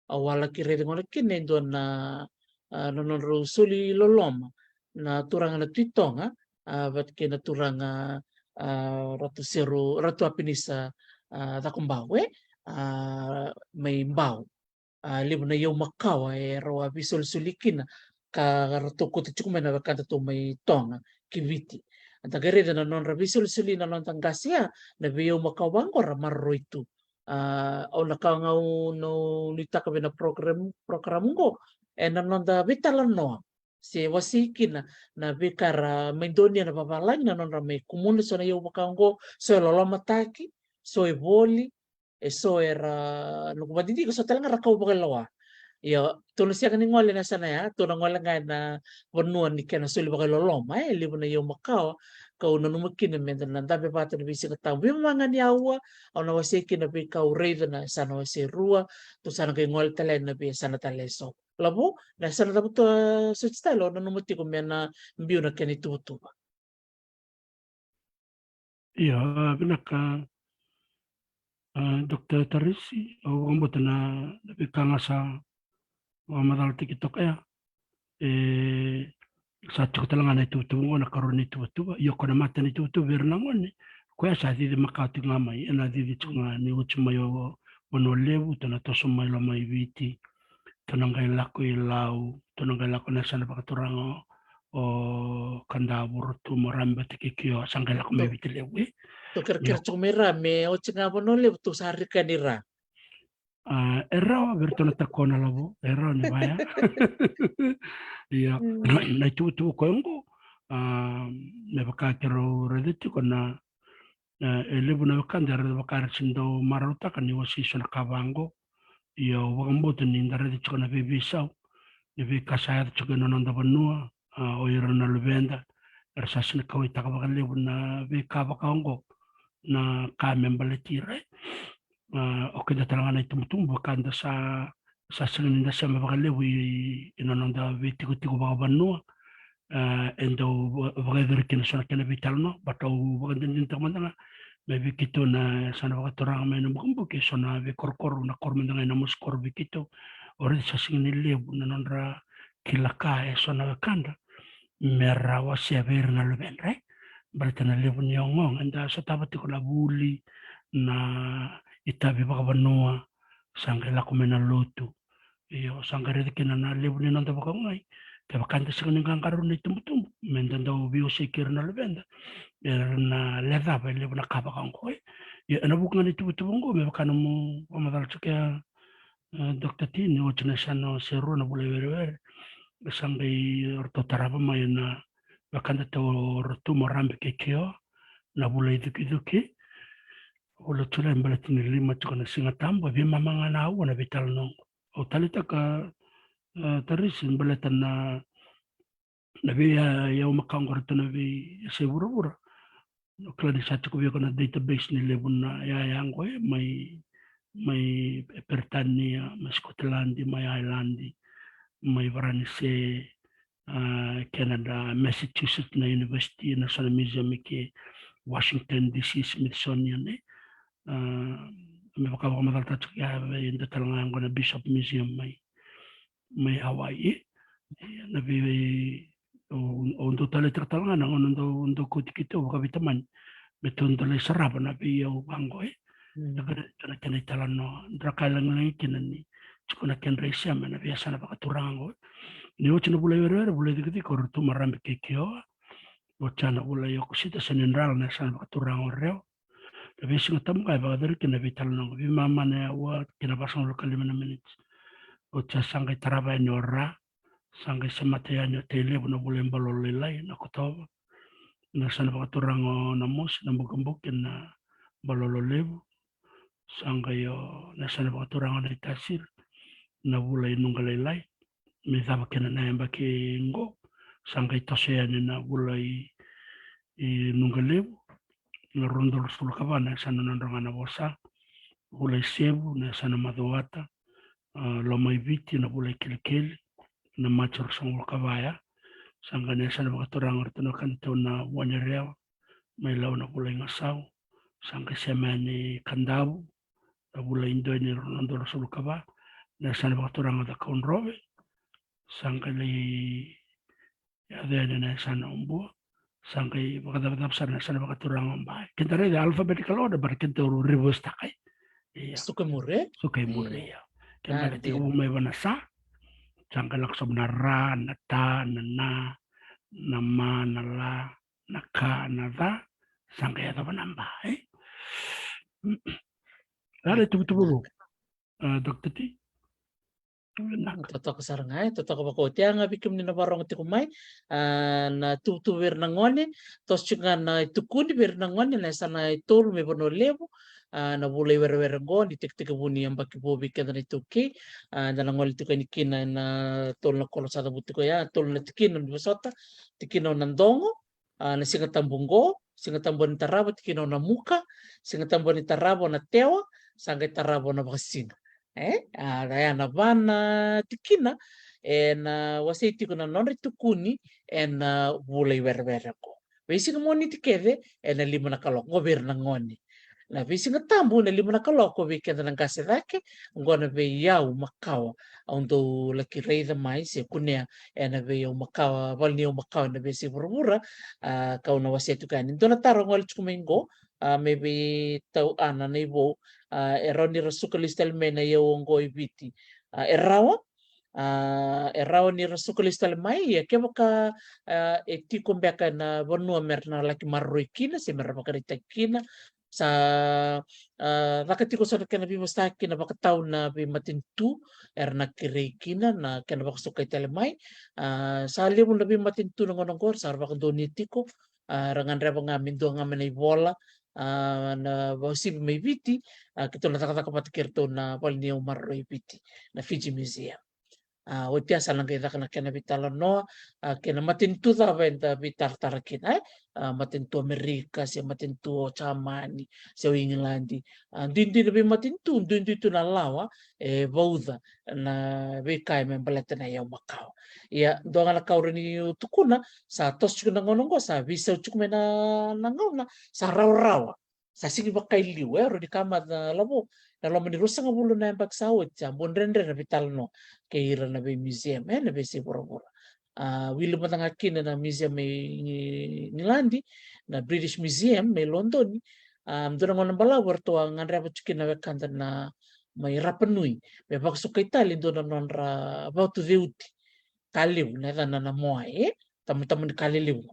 Au a laki raica gona kina e dua na, a, na nodrau soli loloma na turaga na Tui Toga, a, vata kei na turaga, a, Ratu Seru, Ratu Apinisa, a, Cakobau, e, a, mai Bau. A, levu na iyau makawa e rau a veisolisoli kina ka ratou kauta tiko mai na wekadatou mai Toga ki Viti. Eda qai raica na nodra veisolisoli na noda qase ya, na veiyau makawa vaqo ra maroroi tu. A, au na ka ga au na nuitaka vei na program, program qo, ena noda veitalanoa se wasei kina na veika ra mai donuya na vavalagi na nodra mai kumuna eso na iyau vaka oqo, so e lolomataki, so e voli, eso era noqu vakadidike, so tale ga ra kau vakailoa. Ia, tou na sega ni gole ena yasana ya, tou na gole ga ena vanua ni kena soli vakailoloma, e, levu na iyau makawa, kau nanuma kina meda na dabe vata na veisiga tabu. Veimama ga ni aua, au na wasei kina veika au raica na yasana wase rua, tou sa na qai gole tale ena veiyasana tale eso. Lavo, na yasana cavuta soti tale o nanuma tiko me na biu na kena ituvatuva. Ia, vinaka, a, Doctor Tarisi, au vakabauta na, na veika ga sa vakamacalataki toka ya. E, sa tiko tale ga na ituvatuva qo, na karua ni tuvatuva. Ia ko na mata ni tuvatuva vei ira na gone, koya sa cici makawa tiko ga mai, ena cici tiko ga ni oti mai o Vanua Levu, tou na toso mai loma i Viti, tou na qai lako i Lau, tou na qai lako na yasana vakaturaga o Kadavoro, tou mo Rame vata kei Kio, sa qai lako mai Viti Levu, e. Tou kerekere tiko mai ra me oti ga Vanua Levu, tou sa rika ni ra. A, e rawa vei iratou na takona, Lavo, e rawa ni vaya. Ia, na, na ituvatuva koya oqo, a, me vaka keirau raica tiko na, e, e levu na wekada era vaka era sega ni dau marautaka ni wasei eso na ka vaqo. Ia, au vakabauta ni da raica tiko na veiveisau, ni veika sa yaco tiko ena noda vanua, a, o ira na luveda era sa sega ni kauwaitaka vakalevu na veika vaka oqo, na ka me baleti ira, e. A, o keda tale ga na itubutubu vaka da sa, sa sega ni da sema vakalevu i, i na noda veitikotiko vakavanua. A, e dau va-, vakayacori kina eso na kena veitalanoa, but au vakadinadinataka mada ga me vei keitou na yasana vakaturaga mai na bukabuka, eso na veikorokoro, na koro mada ga ena masu koro vei keitou, o ira sa sega ni levu na nodra kila ka eso na wekada. me ra wasea vei ira na luvedra, e. Baleta na levu ni ogaoga eda sotava tiko, na vuli, na itavi vakavanua, sa qai lako mai na lotu. Io, sa qai raica kina na levu ni noda vakaogai. Kevaka eda sega ni qaqarauni na itubutubu me da dau veiwasei kei ira na luveda, era na lecava e levu na ka vaka oqo, e. Io, ena vuku ga ni tuvatuva oqo, me vaka nomu vakamacala tiko ya, e, Doctor T, ni oti na yasana o Serua, na vula i Werewere, e sa qai ratou tarava mai na wekada tau o Rotuma, Rabi kei Keoa, na vula i Cukicuki, vula o Julai, baleta ni lima tiko na Siga Tabu, e veimama ga na aua na veitalanoa oqo. Au taleitaka, e, Tarisi, baleta na, na vei, e, iyau makawa oqo, ratou na veiyasai vuravura. O kila ni sa tiko vei iko na database ni levu na iyaya oqo, e, mai, mai Peritania, mai Scotland, mai Ireland, mai Varanise, a, Canada, Massachusetts na university, na so na museum i ke, Washington D C, Smithsonian, e. A, me vaka vakamacalataka tiko ya vei dua tale ga oqo na Bishop Museum mai, mai Hawaii. Ia, na vei, o, o dau taleitaka tale ga na gauna dau, dau kauti keitou vakaveitamani me tou dau lai sarava na veiyau vaqo, e. Mm. Na kena, na kena italanoa, dra ka e lagilagi kina ni tiko na kedra isema ena veiyasana vakaturaga oqo. Ni oti na vula i Werewere, vula i Cikociko, o Rotuma, Rabi kei Keoa. Oti ya na vula i Okosita, Senidrala, na yasana vakaturaga o Rewa. Na veisiga tabu ga e vakayacori kina na veitalanoa oqo, veimama na aua kei na vasagavulu ka lima na miniti. Oti ya sa qai tarava yani o Ra, sa qai semata yani o Tailevu na vula i Balolo Lailai, na Okotova. Na yasana vakaturaga o Namosi, na Bukebuke, na Balolo Levu. Sa qai o, na yasana vakaturaga o Naitasiri, na vula i Nuqa Lailai. Me cava kina na yabaki qo, sa qai toso yani na vula i, i Nuqa Levu, na rua na udolu ruasagavulu ka va, na yasana Nadroga Navosa. Vula i Sevu, na yasana Macuata, a, Lomaiviti, na vula i Kelikeli, na Maji ruasagavulu ka va ya. Sa qai na yasana vakaturaga o ratou na wekadatou na Vuanirewa mai Lau, na vula i Gasau. Sa qai sema yani Kadavu, na vula i Joni, rua na udolu ruasagavulu ka va, na yasana vakaturaga o Cakaudrove. Sa qai lai yaco yani na yasana o Bua. Sa qai vakacavacava sara na yasana vakaturaga o Ba. Keda raica alphabetical order, but keda reverse-taka, e. Ia. Suka i muri, e? Suka i muri, ia. Keda na tekivu mai Vanasa. Sa qai lako sobu na Ra, na Ta, na Na, na Ma, na La, na Ka, na Ca. Sa qai yacova na Ba, e? Ia na ituvatuva vou, a, Doctor T. Totoka sara ga, e, totoka vakaoti. Ia ga vei kemuni na varogo tiko mai, a, na tuvatuva vei ira na gone, toso tiko ga na itukuni vei ira na gone, na yasana e tolu mai Vanua Levu, a, na vula i Werewere oqo, ni tekitekivu ni yabaki vou vei keda na iTaukei, a, eda na gole tiko yani kina ena tolu na kolo sa cavuti tiko ya, tolu na tikina ni vosota, tikina o Nadogo, a, na Siga Tabu oqo, Siga Tabu ni tarava, tikina o Namuka, Siga Tabu ni tarava o Natewa, sa qai tarava o Navakasiga. E, a, ya na va na tikina ena wasei tiko na nodra itukuni ena vula i Werewere oqo. Veisiga Moniti kece ena lima na kaloko, oqo vei ira na gone. Na veisiga tabu na lima na kaloko vei keda na qase cake, oqo na veiyau makawa au dau laki raica mai se kunea ena veiyau makawa, vale ni yau makawa ena veiyasai vuravura, a, kau na wasea tiko yani. Dua na taro gole tiko mai oqo, a, mai vei Tau Ana Naivou, a, e rawa ni ra suka lesu tale mai na iyau oqo i Viti. A, e rawa, a, e rawa ni ra suka lesu tale mai, ia kevaka, a, e tiko beka na vanua me ra na laki maroroi kina se me ra vakaraitaki kina, sa, a, caka tiko so na kena veivosaki na vakatau na veimatanitu era na kerei kina na kena vakasukai tale mai. A, sa levu na veimatanitu na gauna oqori sa ra vakadonuya tiko, a, ra gadreva ga me dua ga mai na ivola, a, na vakauasivi mai Viti, a, keitou na cakacaka vata kei iratou na vale ni yau maroroi Viti, na Fiji Museum. A, oti ya sa na qai caka na kena veitalanoa, a, kei na matanitu cava eda veitaratara kina, e? A, matanitu Amerika, se matanitu o Jamani, se o Igiladi. A, duidui na veimatanitu, duidui tu na lawa e vauca na veika e me baleta na iyau makawa. Ia, dua ga na ka au rawa ni tukuna, sa toso tiko na gauna oqo, sa veisau tiko mai na, na gauna, sa rawarawa. Sa sigi vakailiu, e, rawa ni ka mada lavo, na loma ni ruasagavulu na yabaki sa oti, sa bau dredre na veitalanoa kei ira na veimuseum, e, na veiyasai vuravura. A, wili mada ga kina na museum mai Igiladi, na British Museum mai Lodoni. A, dua na gauna balavu eratou a gadreva tiko kina na wekada na mai Rapa Nui me vakasukai tale e dua na nodra vatu ceuti ka levu, na yacana na moai, e, tamutamuni ka lelevu.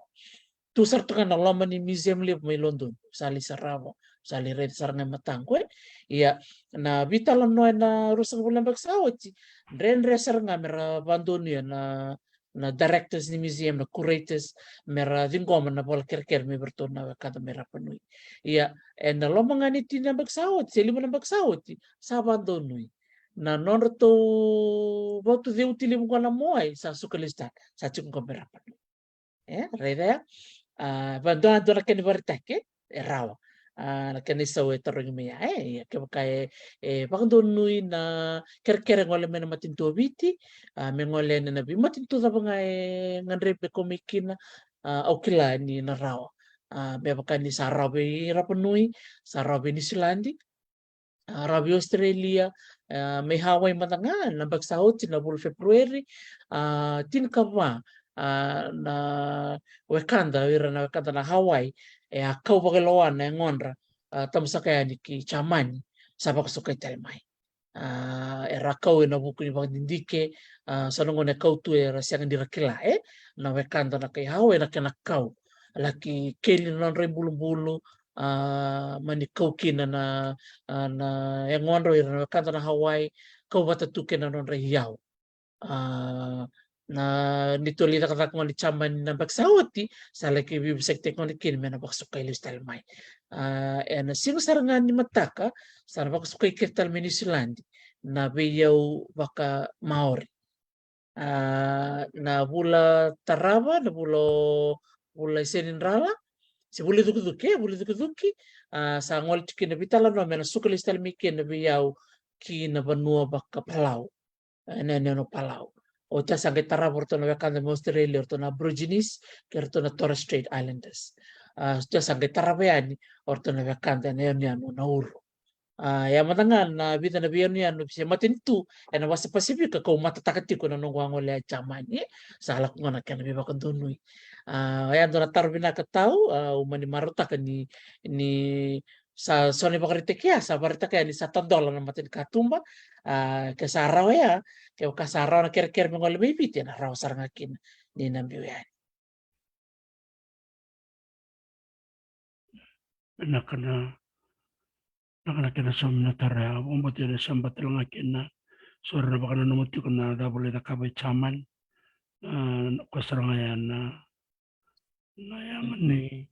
Tu sara tu ga na loma ni museum levu mai Lodoni, sa lai sarava, sa lai raica sara ga e mataqu, e. Ia, na veitalanoa ena ruasagavulu na yabaki sa oti, dredre sara ga me ra vadonuya na, na directors ni museum, na curators, me ra ciqoma na vola kerekere mai vei iratou na wekada mai Rapa Nui. Ia, ena loma ga ni tini na yabaki sa oti, se lima na yabaki sa oti, sa vadonui na nodratou vatu ceuti levu qo na moai, sa suka lesu tale, sa tiko qo mai Rapa Nui. E, raica ya. A, va dua, dua na kena ivakaraitaki e rawa. A, na kena isau e tarogi mai ya, e, ia kevaka e, e vakadonui na kerekere gole mai na matanitu o Viti, a, me gole yani ena veimatanitu cava ga e gadrevi me kau mai kina, a, au kila ni na rawa. A, me vaka ni sa rawa vei Rapa Nui, sa rawa vei Niusiladi, a, rawa vei Australia, a, mai Hawaii mada ga, na yabaki sa oti na vula o Feperueri, a, tinikava, a, na wekada, o ira na wekada na Hawaii, e a kau vakailoa na yagodra, a, tamusaka yani ki Jamani, sa vakasukai tale mai. A, era kau ena vuku ni vakadidike, a, so na gauna e kau tu era sega ni ra kila, e, na wekada na kai Hawaii na kena kau. Laki keli na nodra ibulubulu, a, mani kau kina na, a, na yagodra o ira na wekada na Hawaii, kau vata tu kei na nodra iyau. A, na neitou lai cakacaka gona i Jamani na yabaki sa oti, sa laki veivosakitaki gona kina me na vakasukai lesu tale mai. A, ena siga sara ga ni mataka, sa na vakasukai kece tale mai Niusiladi na veiyau vaka-Maori. A, na vula tarava, na vula o, vula i Senidrala, se vula i Cukicuki, e, vula i Cukicuki, a, sa gole tiko kina na veitalanoa me na suka lesu tale mai kina na veiyau ki na vanua vaka-Palau, e, na yanuyanu o Palau. Oti ya sa qai tarava o ratou na wekada mai Australia, o ratou na Aborigines kei ratou na Torres Strait Islanders. A, oti ya sa qai tarava yani o ratou na wekada ena yanuyanu o Nauru. A, ia mada ga na vica na veiyanuyanu se matanitu ena wasa Pasifika kau matataka tiko na noqu a gole i Jamani, e, sa lako ga na kena veivakadonui. A, ia dua na taro vinaka tau, a, au mani marautaka ni, ni sa so na ivakaraitaki ya sa vakaraitaka yani sa tadola na matanikatuba. A, ke sa rawa ya, kevaka sa rawa na kerekere me gole mai Viti, ena rawa sara ga kina ni na biu yani. Vinaka na, vinaka na kena saumi na taro ya, au vakabauta ni sa bau tale ga kina so era na vakananuma tiko na cava e lai cakava i Jamani. A, koya sara ga ya na, na yaga ni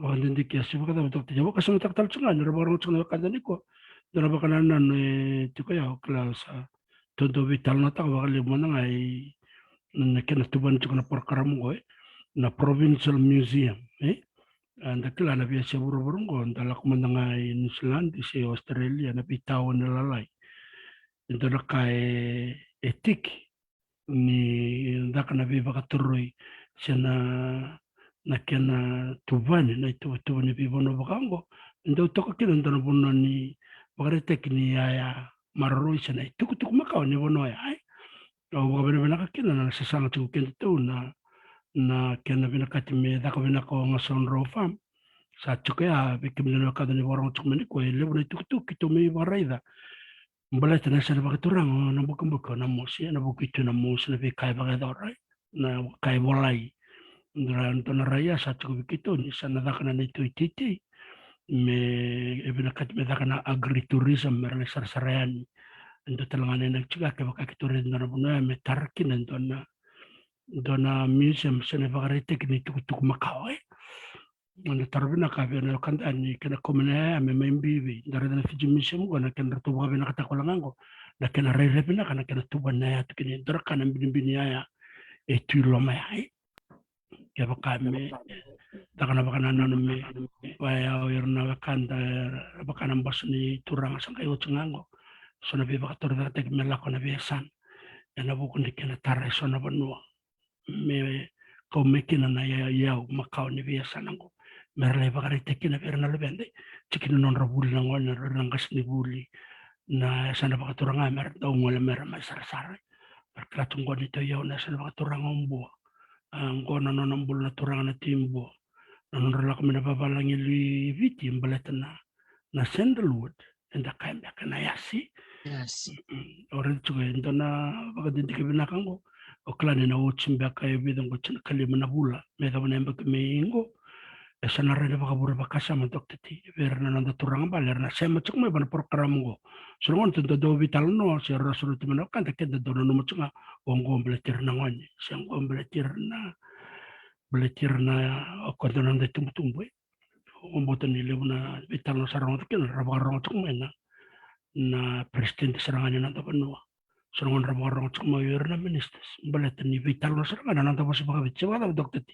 vakadidike, se vakacava, toka tiko, vakasamataka tale tiko ga ni ra vakarorogo tiko na wekada nikua. Dua na vakanananu e tiko ya, au kila sa dodonu veitalanoataka vakalevu mada ga i na kena tuvani tiko na porokaramu qo, e, na Provincial Museum, e. A, da kila na veiyasai vuravura qo, da lako mada ga i Niusiladi se Australia, na veitaoni lalai, e dua na ka e, e tiki ni caka na veivakatoroi se na, na kena tuvani na ituvatuva ni veivanua vaka oqo. E dau toka kina e dua na vanua ni vakaraitaki ni yaya maroroi se na itukutuku makawa ni vanua ya, e. Au vakavinavinaka kina na sasaga tiko keda tu na, na kena vinakati me caka vinaka o Gasaundrau Farm. Sa tiko ya vei kemuni na wekada ni vakarorogo tiko mai nikua, e levu na itukutuku keitou mai vakaraica. Baleta na yasana vakaturaga o Nabukebuke, o Namosi, ena vuku i Tui Namosi, na veika e vakayacora, na ka e volai. Dua na, dua na rai ya sa tiko vei keitou ni sa na caka na neitou iteitei me, e vinakati me caka na agritourism, me ra lai sarasara yani e dua tale ga na inaki tiko ya, kevaka keitou raica e dua na vanua ya me tara kina e dua na, dua na museum se na ivakaraitaki ni tukutuku makawa, e. Na taro vinaka vei na wekada ni kena kau mai na yaya me mai biu vei, da raica na Fiji Museum qo, na kena ratou vakavinakataka wale ga qo, na kena rairai vinaka na kena tuvani na yaya tu kina, e dua na ka na binibini yaya e tu i loma ya, e. Kevaka me caka na vakanananu me vaya o ira na wekada, vaka na bose ni turaga sa qai oti ga qo, so na veivakatorocaketaki me lako na veiyasana ena vuku ni kena tara e so na vanua me kau mai kina na iyau, iyau makawa ni veiyasana qo, me ra lai vakaraitaki kina vei ira na luveda, tiki ni nodra vuli na gone, na qasenivuli, na yasana vakaturaga, me ra dau gole me ra mai sarasara. Era kila tu qo ni tau yau na yasana vakaturaga o Bua. A, qo na nona bula na turaga na Tui Bua. Na nodra lako mai na vavalagi i Viti baleta na, na sandalwood. Eda kaya beka na yasi. Yasi. Mm, o raica tiko e dua na vakadidike vinaka qo. O kila ni na oti beka e vica qo, tinikalima na vula me yacova na yabaki mai qo. E sa na rai na vakavure vakasama, Doctor T, vei ira na noda turaga bale era na sema tiko mai va na program qo. So na gauna eda dau veitalanoa se ra soli tu mai na wekada, keda dau nanuma tiko ga o qo baleti ira na gone, se qo baleti ira na, baleti ira na, o koya dau noda itubutubu, e. O bota ni levu na veitalanoa sa rogoca kina, ra vakarogo tiko mai na, na president sara ga ni noda vanua. So na gauna ra vakarogo tiko mai o ira na ministers, baleta ni veitalanoa sara ga na noda vosa vakaviti. Se vakacava, Doctor T?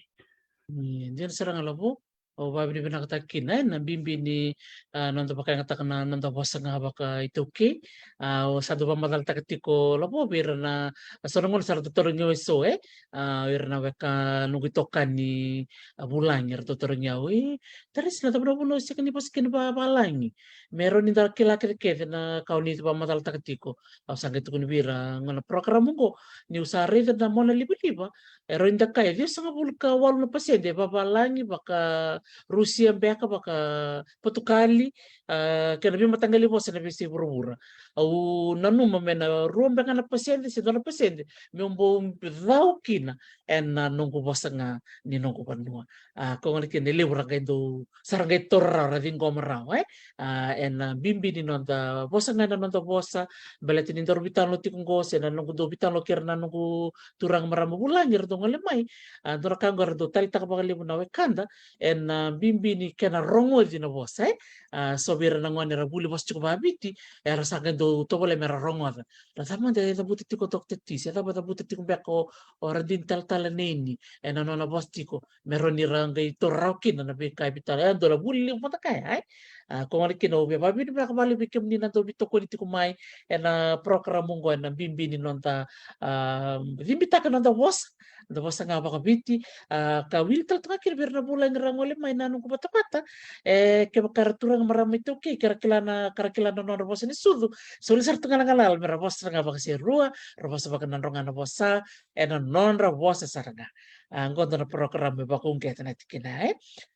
Ni dina sara ga, Lavo. Au vakavinavinakataka kina, e, na bibi ni, a, noda vakayagataka na noda vosa ga vakaitaukei. A, au sa dau vakamacalataka tiko, Lavo, vei ira na, a, so na gauna sa ra tarogi au e so, e, a, o ira na weka, noqu itokani, a, vulagi, era tarogi au, e, Tarisi, na cava na vanua o sega ni vosa kina vavalagi? Me rawa ni da kila kecekece na ka o ni vakamacalataka tiko. Au sa qai tukuna vei ira, qo na program qo, niu sa raica na monalivaliva, e rawa ni da kaya e ciwasagavulu ka walu na pasede e vavalagi, vaka Rusia beka, vaka Potukali, a, kei na veimataqali vosa ena veiyasai vuravura. Au nanuma me na rua beka na pasede se dua na pasede meu bau cau kina ena noqu vosa ga ni noqu vanua. A, koya gona kina e levu ra qai dau, sa ra qai taura rawa, ra ciqoma rawa, e. A, ena bibi ni noda vosa ga ena noda vosa, baleta ni daru veitalanoa tiko qo, se na noqu dau veitalanoa kei ira na noqu turaga marama vulagi era dau gole mai. A, dua na ka qo era dau taleitaka vakalevu na wekada, ena bibi ni kena rogoci na vosa, e. A, so vei ira na gone era vuli vosa tiko vakaviti, era sa qai dau tovolea me ra rogoca. Na cava mada e cavuta tiko o Doctor T, se cava e cavuta tiko beka o, o Radini Talatala Neini, ena nona vosa tiko, me rawa ni ra qai taura rawa kina na veika e veitalanoa, e dua na vuli levu mada ga ya, e. A, koya gona kina au via vakavinavinaka vakalevu vei kemuni na dau veitokoni tiko mai ena program qo, ena bibi ni noda, a, cibitaka noda vosa, noda vosa ga vakaviti, a, ka wili tale tu ga kina vei ira na vulagi ra gole mai na noqu vatavata, e, kevaka era turaga marama iTaukei, ke ra kila na, ka ra kila na nodra vosa ni sucu, soli sara tu ga na galala me ra vosa sara ga vakaserua, ra vosa vakanadroga na vosa ena nodra vosa sara ga. A, qo dua na program me vakauqeta na tikina, e.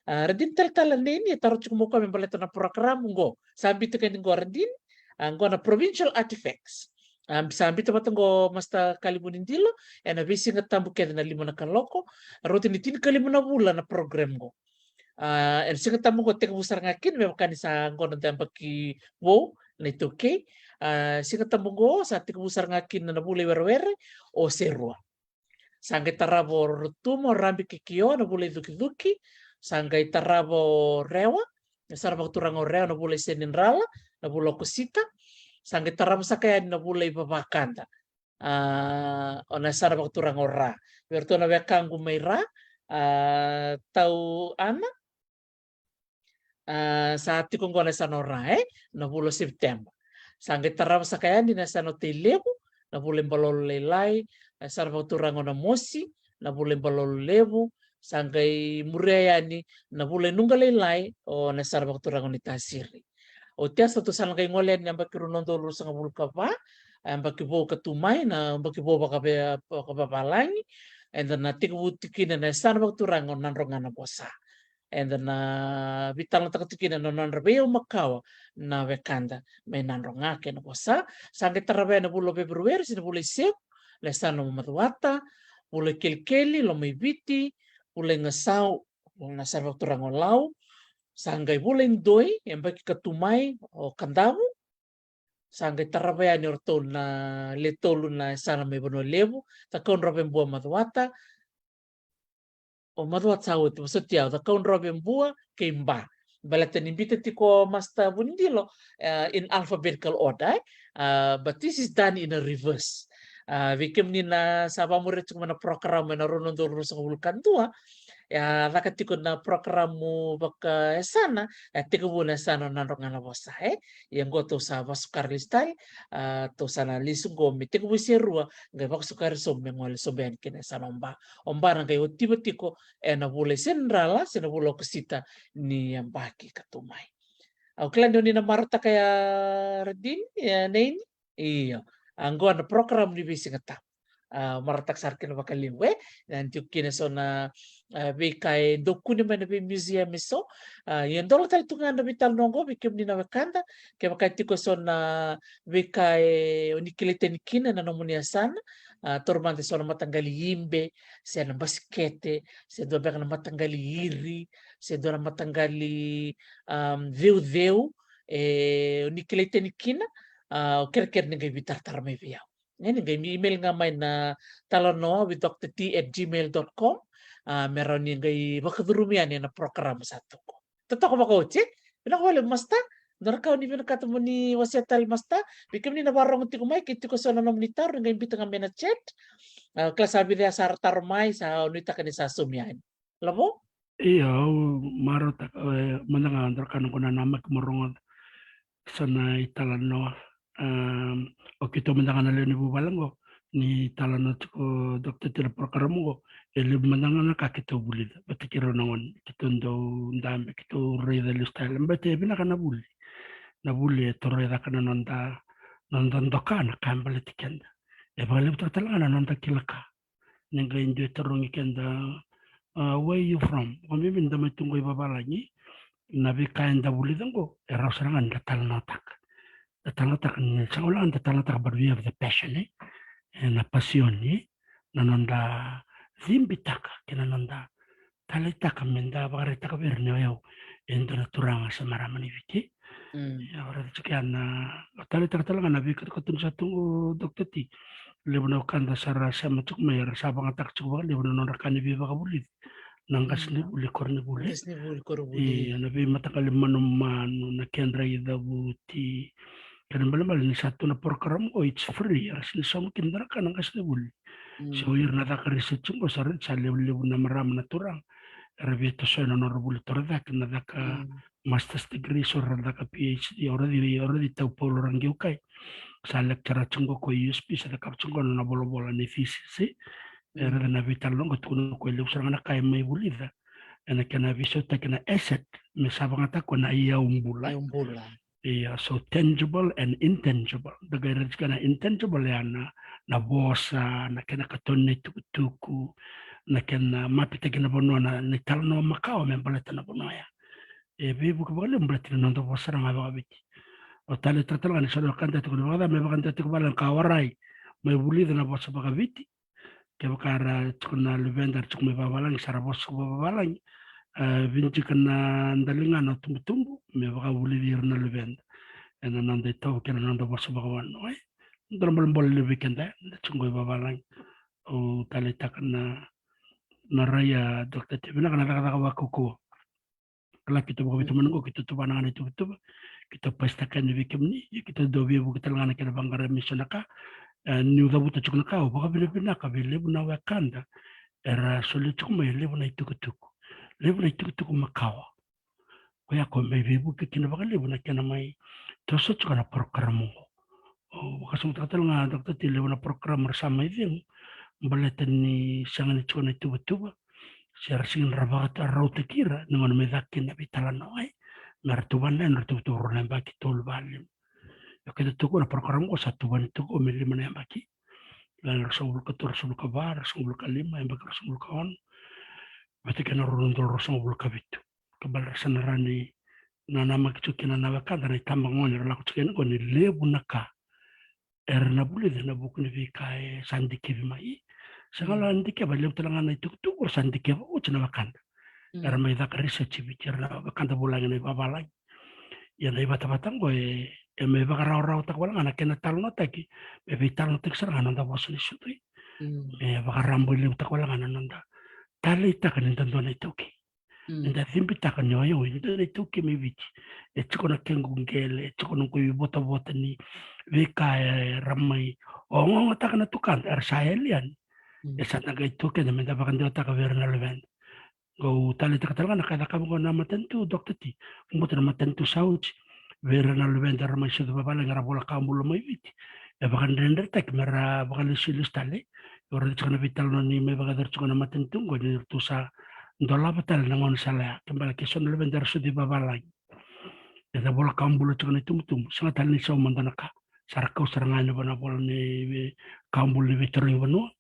A, Radini Talatala Neini, e taro tiko mai o koya me baleta na program qo. Sa biuta ga ni qo, Radini, a, qo na Provincial Artifacts. A, sa biuta vata qo Master Kalivunidilo ena veisiga tabu kece na lima na kaloko. Rauta ni tinikalima na vula na program qo. A, ena Siga Tabu qo tekivu sara ga kina, me vaka ni sa qo na noda yabaki vou na iTaukei. A, Siga Tabu qo sa tekivu sara ga kina na vula i Werewere, o Serua. Sa qai tarava o Rotuma, o Rabi kei Kio na vula i Cukicuki. Sa qai tarava o Rewa, na yasana vakaturaga o Rewa, na vula i Senidrala, na vula o Okosita. Sa qai tarava saka yani na vula i Vavakada, a, o na yasana vakaturaga o Ra. Vei iratou na wekaqu mai Ra, a, Tau Ana, a, sa tiko qo na yasana o Ra, e, na vula o September. Sa qai tarava saka yani na yasana o Tailevu, na vula i Balolo Lailai, na yasana vakaturaga o Namosi, na vula i Balolo Levu. Sa qai muria yani na vula i Nuqa Lailai, o na yasana vakaturaga o Naitasiri. Oti ya sa tou sa na qai gole yani na yabaki rua na udolu ruasagavulu ka va, a, yabaki vou ka tu mai, na yabaki vou vakave-, vakavavalagi. Eda na tekivu tiko kina na yasana vakaturaga o Nadroga na Vosa. Eda na veitalanoataka tiko kina na nodra veiyau makawa na wekada mai Nadroga kei na Vosa. Sa qai tarava yani na vula o Feperueri se na vula i Sevu, na yasana o Macuata, vula i Kelikeli, Lomaiviti, vula i Gasau, na yasana vakaturaga o Lau. Sa qai vula i Doi, yabaki ka tu mai, o Kadavu. Sa qai tarava yani o ratou na le tolu na yasana mai Vanua Levu, Cakaudrove, Bua, Macuata. O Macuata sa oti, vosoti au, Cakaudrove, Bua kei Ba. Baleta ni biuta tiko o Master Vunidilo, e, in alphabetical order, e? A, but this is done in a reverse. A, vei kemuni na sa vakamuria tiko mai na program ena rua na udolu ruasagavulu ka dua, e a caka tiko na program vakayasana, e a tekivu na yasana o Nadroga na Vosa, e? Ia qo tou sa vakasukara lesu tale, a, tou sa na lesu qo me tekivu i Serua, qai vakasukara sobu me gole sobu yani kina yasana o Ba. O Ba na qai otiva tiko ena vula i Senidrala se na vula o Okosita ni yabaki ka tu mai. Au kila ni o ni na marautaka ya, Radini, e, Neini? Io. A, qo na program ni veisiga tabu. A, marautaka sara kina vakalevu, e. Na tiko kina so na, a, veika e dau kune mai na vei museum e so. A, ia dola tale tu ga na veitalanoa oqo vei kemuni na wekada. Kevaka e tiko e so na veika e o ni kilai tani kina na nomuni yasana, a, taura mada e so na mataqali ibe, se na basikete, se dua beka na mataqali iri, se dua na mataqali, am, ceuceu, e o ni kilai tani kina, a, o kerekere ni qai veitaratara mai vei au. E, ni qai email ga mai na talanoa with Doctor T at gmail dot com. A, me rawa ni qai vakacurumi yani ena program sa tu qo. Totoka vakaoti, e? Vinaka vakalevu, Master. Dua na ka o ni vinakata mo ni wasea tale, Master? Vei kemuni na vakarorogo tiko mai, ke tiko so na nomuni taro, ni qai biuta ga mai na chat. A, kila sa vica ya sa ra taro mai, sa nuitaka ni sa saumi yani. Lavo? Io, au marautaka, e, mada ga dua na ka noqu nanamaki mo rogoca. So na italanoa. Am, o keitou mada ga na lewe ni vuvale oqo, ni talanoa tiko Doctor T na program oqo, e levu mada ga na ka keitou vulica. Baleta keirau na gone, keitou dau dabe, keitou raica lesu tale. Baleta e vinaka na vuli. Na vuli e toro caka na noda, noda doka na ka e baleti keda. E vakalevutaka tale ga na noda kila ka. Ni qai dua e tarogi keda, a, where you from? Vakabibi ni da mai tu qo i vavalagi, na veika eda vulica qo, e rawa sara ga ni da talanoataka. Da talanoataka, ni sega walega ni da talanoataka, but we have the passion, e? E, na passion, e? Na noda cibitaka kei na noda taleitaka me da vakaraitaka vei ira ni o yau e dua na turaga se marama ni Viti. Mm. Ia, au raica tiko ya na, au taleitaka tale ga na veikatukatunisa tu qo, Doctor T. Levu na wekada sa ra sema tiko mai, era sa vagataka tiko vakalevu na nodra ka ni veivakavulici. Na qasenivuli, koronivuli. Qasenivuli, koronivuli. Ia, na veimataqali manumanu, na kedra icavuti. Kena ibalebale ni sa tu na program qo, it's free, era sega ni sauma kina na ka na qasenivuli. Mm. So ira na caka research qo, sa raica sa levulevu na marama, na turaga era via tosoya na nodra vuli torocake, na caka, mm, master's degree, so ra caka P H D, already, already tau Paul Rangiukai. Sa lecturer tiko qo ko U S P, sa cakava tiko qo na volavola ni thesis, e. Mm. Era na veitalanoa qo, tukuna o koya e levu sara ga na ka e mai vulica. Ena kena veisautaki na asset, me sa vagataka na iyau bula. Iyau bula. Ia, so tangible and intangible. Da qai raica tiko na intangible ya na, na vosa, na kena katoni na itukutuku, na kena mapitaki na vanua, na, na italanoa makawa me baleta na vanua ya. E veivuke vakalevu baleta ni noda vosa sara ga vakaviti. Au taleitaka tale ga ni so na wekada e tukuna, vakaca me vakadewataki vale ka warai, mai vulica na vosa vakaviti. Kevaka era tiko na luveda era tiko mai vavalagi, sa ra vosa vakavavalagi, e, vinaka na daliga na tubutubu me vakavulici ira na luveda ena noda itovo kei na noda vosa vakavanua, e. Dua na bolebole levu vei keda, e, da tiko qo i vavalagi. Au taleitaka na, na rai, a, Doctor T, vinaka na cakacaka vakaukauwa. Kila keitou vakaveitamani qo, keitou tuvana ga na ituvatuva, keitou pasitaka yani vei kemuni, ia keitou dau veivuke tale ga na kena vaqara mai so na ka. E, niu cavuta tiko na ka, au vakavinavinaka vei levu na wekada era solia tiko mai e levu na itukutuku. Levu na itukutuku makawa. Koya qo me veivuke kina vakalevu na kena mai toso tiko na program oqo. Au vakasamataka tale ga, Doctor T, levu na program era sa mai cegu baleta ni sega ni tiko na ituvatuva, se ra sega ni ra vakarautaki ira ni gauna me caka kina na veitalanoa, e. Me ra tuvana yani, ra tuvatuva rua na yabaki, tolu, va, lima. Ia keda tu qo na program qo sa tuvani tu qo me lima na yabaki. Ia, ruasagavulu ka tolu, ruasagavulu ka va, ruasagavulu ka lima, yabaki ruasagavulu ka ono. Vata kei na rua na udolu ruasagavulu ka vitu. Ka baleta ra sa na rawa ni nanamaki tiko kina na wekada, na itabagone era lako tiko yani qo, ni levu na ka era na vulica ena vuku ni veika e sa dikevi mai. Sega walega ni dikeva, e levu tale ga na itukutuku era sa dikeva oti na wekada. Mm. Era mai caka research i Viti, ira na wekada vulagi ena ivavalagi. Ia na ivatavata qo e, e mai vakarawarawataka walega na kena talanoataki, me veitalanoataki sara ga na noda vosa ni sucu. Mm. E vakarabailevutaka walega na noda taleitaka ni da dua na iTaukei. Mm. Eda cibitaka ni o yau e dua na iTaukei mai Viti. E tiko na kequ qele, e tiko na noqu ivotavota ni veika era mai ogogotaka na tukada, era sa yali yani. Mm. E sa na qai tu keda meda vakadewataka vei ira na luveda. Qo au taleitaka tale ga na ka e cakava qo na matanitu, Doctor T. Baleta na matanitu sa oti, vei ira na luveda era mai sucu vavalagi, era vola ka bula mai Viti, e vakadredretaki me ra vakalesulesu tale. Au raica tiko na veitalanoa ni mai vakayacori tiko na matanitu qo, ni ratou sa dolava tale na gaunisala ya. Ke bale ke so na luveda era sucu i vavalagi, e da vola ka bula tiko na itubutubu, sega tale ni sauma dua na ka. Sa ra kau sara ga yani vua na vola ni vei, ka bula ni veitarogi vanua.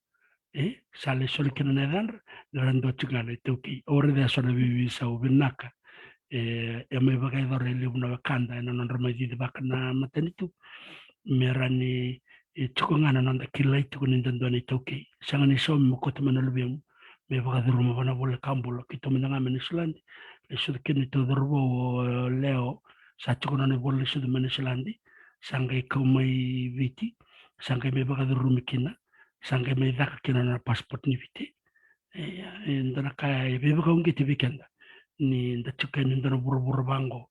E sa lai soli kina na yacadra, ni ra dua tiko ga na iTaukei. Au raica e so na veiveisau vinaka e, e mai vakayacora e levu na wekada ena nodra mai cicivaka na matanitu me rawa ni e tiko ga na noda kilai tiko ni da dua na iTaukei. Sega ni saumi mo kauta mai na luvemu me vakacuruma vua na iVola ni Kabula. Keitou mada ga mai Niusiladi, lai sucu kina neitou cauravou o Leo, sa tiko na nona ivola ni sucu mai Niusiladi, sa qai kau mai Viti, sa qai mai vakacurumi kina, sa qai mai caka kina na nona passport ni Viti. E, e dua na ka e veivakauqeti vei keda ni da tiko yani e dua na vuravura vaqo.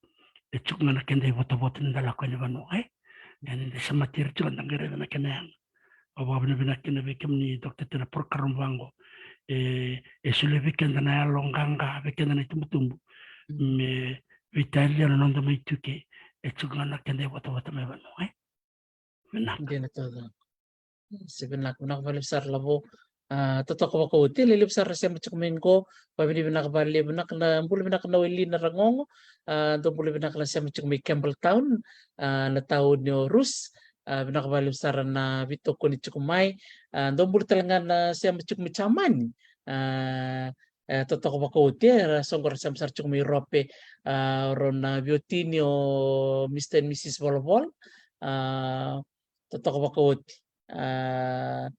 E tiko ga na keda ivotavota ni da lako yani vanua, e? Ia ni da semati ira tiko, da qai raica na kena yaga. Au vakavinavinaka kina vei kemuni, Doctor, ena program vaqo. E, e solia vei keda na yalo qaqa, vei keda na itubutubu me veitalia na noda mai tu ke. E tiko ga na keda ivotavota mai vanua, e? Vinaka. Dina taucoko. Se vinaka, vinaka vakalevu sara Lavo. A, totoka vakaoti, e levu sara na sema tiko mai qo. Vakavinavinaka vakalevu, vinaka na bula, vinaka na weli na Ragogo. A, dou bula vinaka na sema tiko mai Campbelltown, a, na tauni o Rus. A, vinaka vakalevu sara na veitokoni tiko mai. A, dou bula tale ga na sema tiko mai Jamani. A, e, totoka vakaoti, e, ra soqo ra sema sara tiko mai Europe, a, rau na veiwatini o Mister and Missus Volavola. A, totoka vakaoti. A,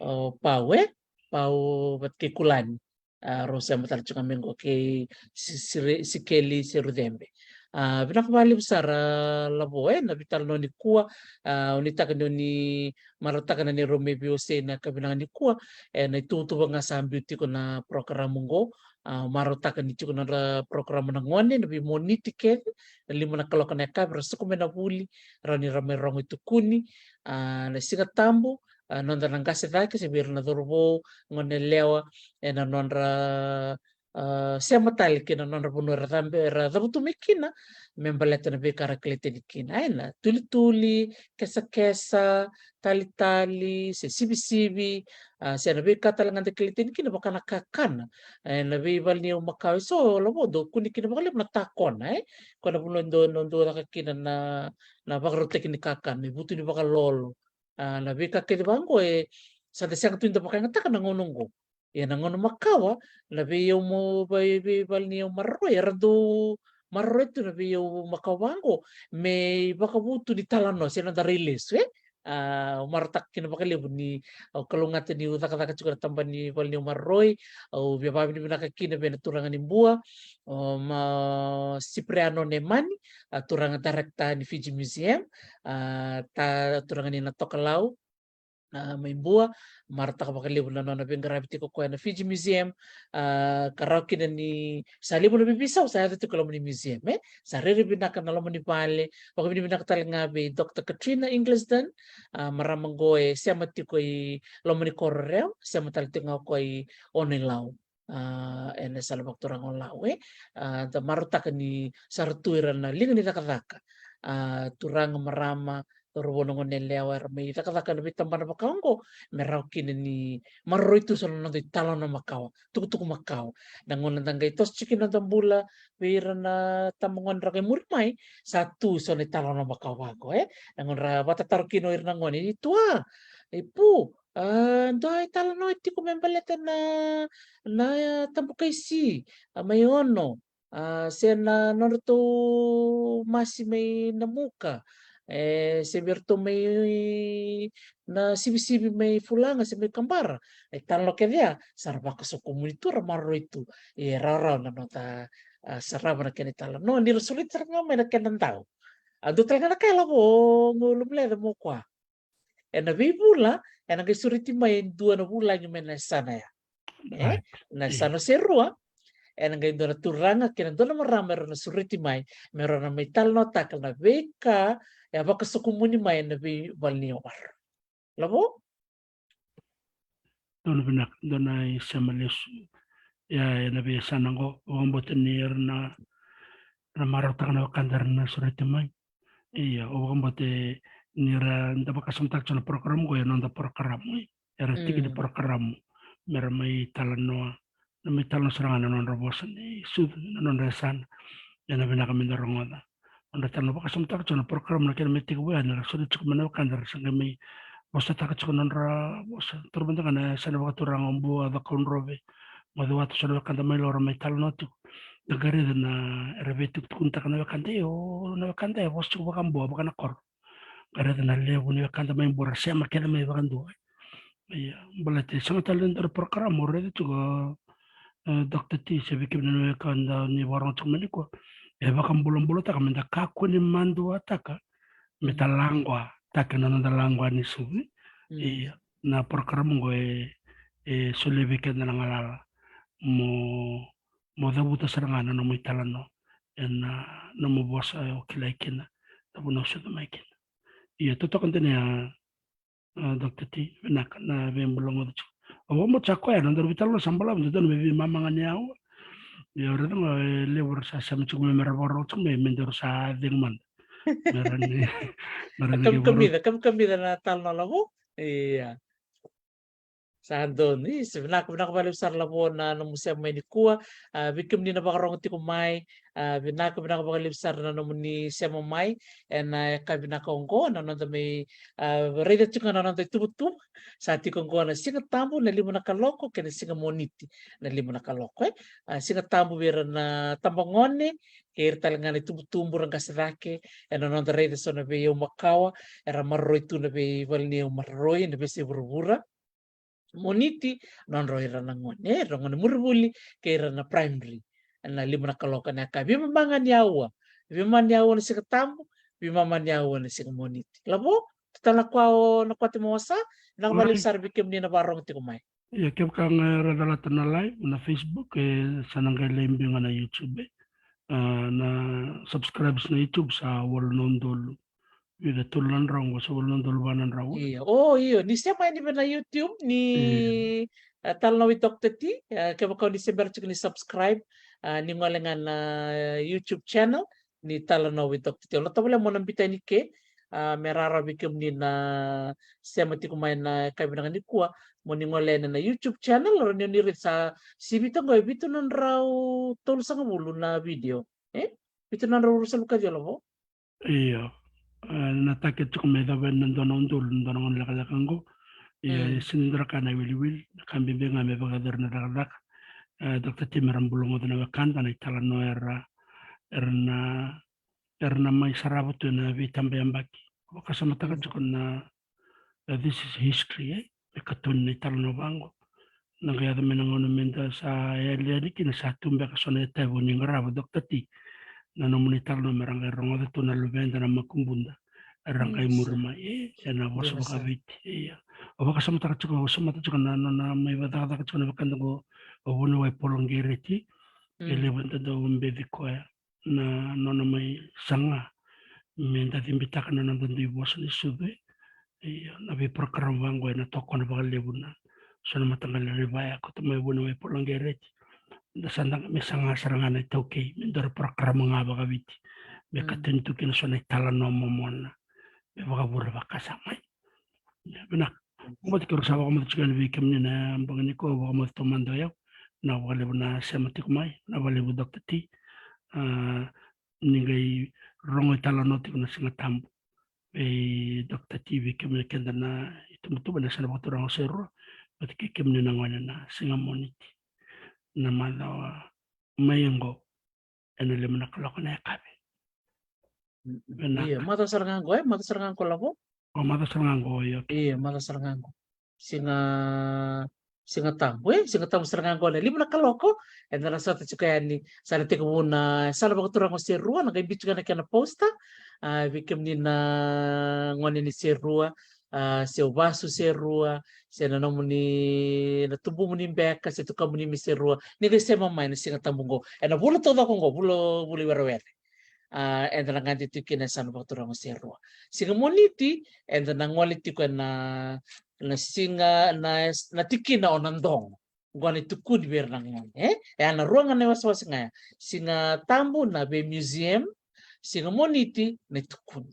o Pau, e? Pau vata kei Kulani. A, rau sema tale tiko ga mai qo kei Si-, Sire-, Sikeli Serucebe. A, vinaka vakalevu sara Lavo, e, na veitalanoa nikua. A, au nuitaka ni o ni marautaka na neirau mai veiwasei ena yakavi vinaka nikua, e, na ituvatuva ga sa biu tiko na program qo. A, marautaka ni tiko na nodra program na gone, na veimoniti kece, na lima na kaloko na yakavi ra suka mai na vuli, rawa ni ra mai rogo itukuni. A, na Siga Tabu, a, noda na qase cake, se vei ira na cauravou, gone yalewa, ena nodra, a, sema tale ki na nodra vanua era cabe, era cavutu mai kina, me baleta na veika ra kilai tani kina. Ai, na tulituli, kesakesa, talitali, se sivisivi, a, se na veika tale ga da kilai tani kina, vaka na kakana. E, na veivale ni yau makawa e so Lavo, dau kune kina vakalevu na takona, e? Koya na vanua dau, dau caka kina na, na vakarautaki ni kakana, ivutu ni vakalolo. A, na veika kece vaqo e sa da sega tu ni da vakayagataka na gauna oqo. Ia na gauna makawa, na veiyau mo-, vei-, veivale ni yau maroroi, era dau maroroi tu na veiyau makawa vaqo me ivakavutu ni talanoa se noda rai lesu, e? A, au marautaka kina vakalevu ni au kalougata niu cakacaka tiko na tabana ni vale ni yau maroroi. Au via vakavinavinaka kina vei na turaga ni Bua, o ma Cipriano Nemani, a, turaga director ni Fiji Museum, a, ta turaga ni Natokalau, a, mai Bua. Marautaka vakalevu na nona veiqaravi tiko koya na Fiji Museum, a, ka rawa kina ni sa levu na veiveisau sa yaco tiko e loma ni museum, e? Sa rairai vinaka na loma ni vale, vakavinavinaka tale ga vei Doctor Katrina Inglesden, a, marama qo e sema tiko i loma ni koro Rewa, sema tale tiko ga o koya i Ono-i-Lau. A, ena sala vakaturaga o Lau, e? A, da marautaka ni sa ra tu ira na liga ni cakacaka. A, turaga, marama, cauravou, na gone yalewa, era mai cakacaka ena veitabana vaka oqo, me rawa kina ni maroroi tu so na noda italanoa makawa, tukutuku makawa. Na gauna da qai toso tiko kina noda bula vei ira na tabagone ra qai muri mai, sa tu so na italanoa makawa vaqo, e? Na gauna ra vakatataro kina o ira na gone, i tua, i pu, a, dua italanoa e tiko me baleta na, na Tabukaisi, a, mai Ono, a, se na nodratou masi mai Namuka, e, se vei iratou mai na sivisivi mai Fulaga se mai Kabara. E, italanoa kece ya sa ra vakasokumuni tu, ra maroroi tu. E rawarawa na noda, a, sarava na kena italanoa ni ra sureti sara ga mai na kena dau. A, dua tale ga na ka e Lavo, qo Lovuleca, mo koya. Ena veivula, ena qai sureti mai e dua na vulagi mai na yasana ya. E? Right. Na yasana se rua, ena qai dua na turaga kei na dua na marama era na sureti mai, me ra na mai talanoataka na veika e a vakasokumuni mai ena veivale ni yau maroroi. Lavo? Dua na vinaka, dua na isema lesu. Ia, ena veiyasana qo, au vakabauta ni era na, na marautaka na wekada era na sureti mai. Ia, au vakabauta ni ra, da vakasamataka tiko na program qo, e noda program, e. Era tiki ni program me ra mai talanoa, na mai talanoa sara ga na nodra vosa ni sucu, na nodra yasana. Ena vinaka me da rogoca. Nodra talanoa, vakasamataka tiko na program na kena mai tekivu ya, ni ra soli tiko mai na wekada ra sa qai mai vosataka tiko na nodra vosa. Taura mada ga na yasana vakaturaga o Bua, Cakaudrove, Macuata, so na wekada mai Lau ra mai talanoa tiko. Da qai raica na, era veitukutukunitaka na wekada, io, na wekada e vosa tiko vakaBua, vaka na koro. Qai raica na levu ni wekada mai Bua ra sema kece mai vakadua. Ia, baleta e sega tale ni dua na program o raica tiko, e, Doctor T, se vei kemuni na wekada ni vakarogo tiko mai nikua. E vakabulabulataka me da kakua ni maduataka me da laqua, taki na noda laqua ni sucu. Mm. Ia, na program oqo e, e solia vei keda na galala mo, mo cavuta sara ga na nomu italanoa ena nomu vosa o kilai kina, na vanua o sucu mai kina. Ia, totoka dina ya, a, Doctor T, vinaka na veibulagoci tiko. Au vakabauta sa koya na nodaru veitalanoa sa balavu, dodonu me veimama ga ni aua. Ia, au raica ga e levu era sa sema tiko mai me ra vakarorogo tiko mai, me daru sa cegu mada. Me ra ni, me ra ni kamikamica, kamikamica na talanoa, Lavo. Ia. Sa donu, ni se vinaka, vinaka vakalevu sara, Lavo, na nomu sema mai nikua. A, vei kemuni na vakarogo tiko mai, a, vinaka, vinaka vakalevu sara na nomuni sema mai ena yakavi vinaka oqo, na noda mai, a, raica tiko ga na noda ituvatuva. Sa tiko oqo na Siga Tabu na lima na kaloko kei na Siga Moniti na lima na kaloko, e. A, Siga Tabu vei ira na tabagone kei ira tale ga na itubutubu ra qase cake, ena noda raica so na veiyau makawa era maroroi tu na veivale ni yau maroroi, na veiyasai vuravura. Moniti, nodrau ira na gone, e, ira na gone murivuli kei ira na primary. Ena lima na kaloko na yakavi, veimama ga ni aua, veimama ni aua na Siga Tabu, veimama ni aua na Siga Moniti. Lavo, tu tale na kua o, na kua te mosa, vinaka vakalevu sara vei kemuni na vakarogo tiko mai. Ia, kevaka ga era calata na live na Facebook, e, sa na qai lai biu ga na YouTube, e. A, na subscribers na YouTube sa walu na udolu. Vica, tolu na drau, qo sa walu na udolu va na drau. Io, o, io, ni sema yani vei na YouTube ni, io, a, Talanoa with Doctor T, a, kevaka o ni se bera tiko ni subscribe, a, ni gole ga na YouTube channel ni Talanoa with Doctor T. Au na tovolea mo na biuta yani ke, a, me rawarawa vei kemuni na sema tiko mai na yakavi vinaka nikua, mo ni gole yani na YouTube channel, rawa ni o ni raica sa sivita qo e vitu na drau tolusagavulu na video, e? Vitu na drau ruasagavulu ka ciwa, Lavo. Io. E, na target tiko me yacova yani na dua na udolu, na dua na gauna lekaleka qo. Ia, mm, e sega ni dua na ka na iwiliwili, na ka bibi ga me vakayacori na cakacaka. E, Doctor T, me ra bulagoca na wekada na italanoa era, era na, era na mai sarava tu ena veitabayabaki. Vakasamataka tiko na, e, this is history, e? Me katoni na italanoa vaqo. Na qai yaco mai na gauna me da sa yali yani kina, sa tu beka so na itavi o ni qarava, Doctor T, na nomuni italanoa me ra qai rogoca tu na luveda, na makubuda, era qai muri mai, e, ena vosa vakaviti. Ia. Au vakasamataka tiko, au samata tiko na nona mai vakacakacaka tiko na wekada qo o vuniwai Polo Qereti. E levu eda dau beci koya na nona mai saga me da cibitaka na noda dui vosa ni sucu. Ia, na veiprogram vaqo ena tokona vakalevu na so na mataqali raivayaku, kauta mai vuniwai Polo Qereti. Da sa da me saga sara ga na iTaukei me dua na program ga vakaviti me katoni tu kina so na italanoa momona me vakavure vakasamai. Ia, vinaka. Au vata kei ira sa vakamoce tiko yani vei kemuni na bogi nikua, au vakamoce taumada o yau. Vinaka vakalevu na sema tiko mai, vinaka vakalevu Doctor T. A, ni qai rogo italanoa tiko na Siga Tabu vei Doctor T, vei kemuni keda na itubutubu ena yasana vakaturaga o Serua, vata kei kemuni na gone na Siga Moniti. Na macawa mai oqo ena lima na kaloko na yakavi. Mm, mm. Vinaka. Io, macawa sara ga qo, e? Macawa sara ga qo, Lavo? O, macawa sara ga qo, io, okay. Io, macawa sara ga qo. Siga, Siga Tabu, e? Siga Tabu sara ga qo na lima na kaloko, eda na sota tiko yani, sa na tekivu na yasana vakaturaga o Serua, na qai biu tiko na kena poster, a, vei kemuni na gone ni Serua, a, se o vasu Serua, se na nomuni, na tubumuni beka, se tukamuni mai Serua, ni qai sema mai na Siga Tabu qo. Ena vula taucoko qo, vula, vula i Werewere. A, eda na gade tiko kina e yasana vakaturaga o Serua. Siga Moniti, eda na gole tiko ena, na siga, na, na tikina o Nadogo. Qo na itukuni vei ira na gone, e? E a na rua ga na iwasewase ga ya. Siga Tabu na vei museum, Siga Moniti na itukuni.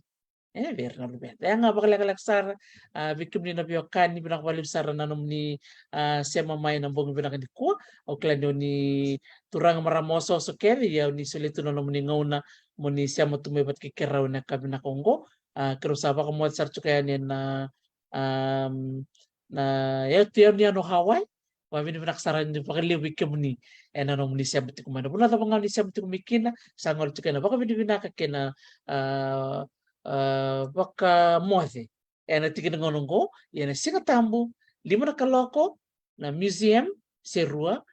E, vei ira na luveda. E a ga vakalekaleka sara, a, vei kemuni na veiwekani, vinaka vakalevu sara na nomuni, a, sema mai na bogi vinaka nikua. Au kila ni o ni turaga marama osooso kece, ia o ni solia tu na nomuni gauna mo ni sema tu mai vata kei keirau ena yakavi vinaka oqo. A, keirau sa vakamoce sara tiko yani ena am, na yatu yanuyanu o Hawaii. Vakavinavinaka sara ni vakalevu vei kemuni ena nomuni sema tiko mai. Na vanua cava ga o ni sema tiko mai kina, sa gole tiko ena vakavinavinaka kei na, a, a, vakamoce ena tiki ni gauna oqo. Ia na Siga Tabu, lima na kaloko, na museum se rua,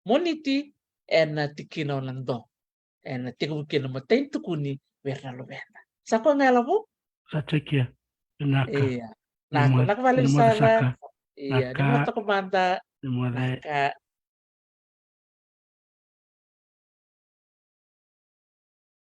Moniti ena tikina o Lado. Ena tekivu kina na matai ni tukuni vei ira na luveda. Sa koya ga, Yalo Vou? Sa tekia. Vinaka. Ia. Ni moce, vinaka vakalevu sara. Ia, ni moce toka mada. Ni moce. Vinaka.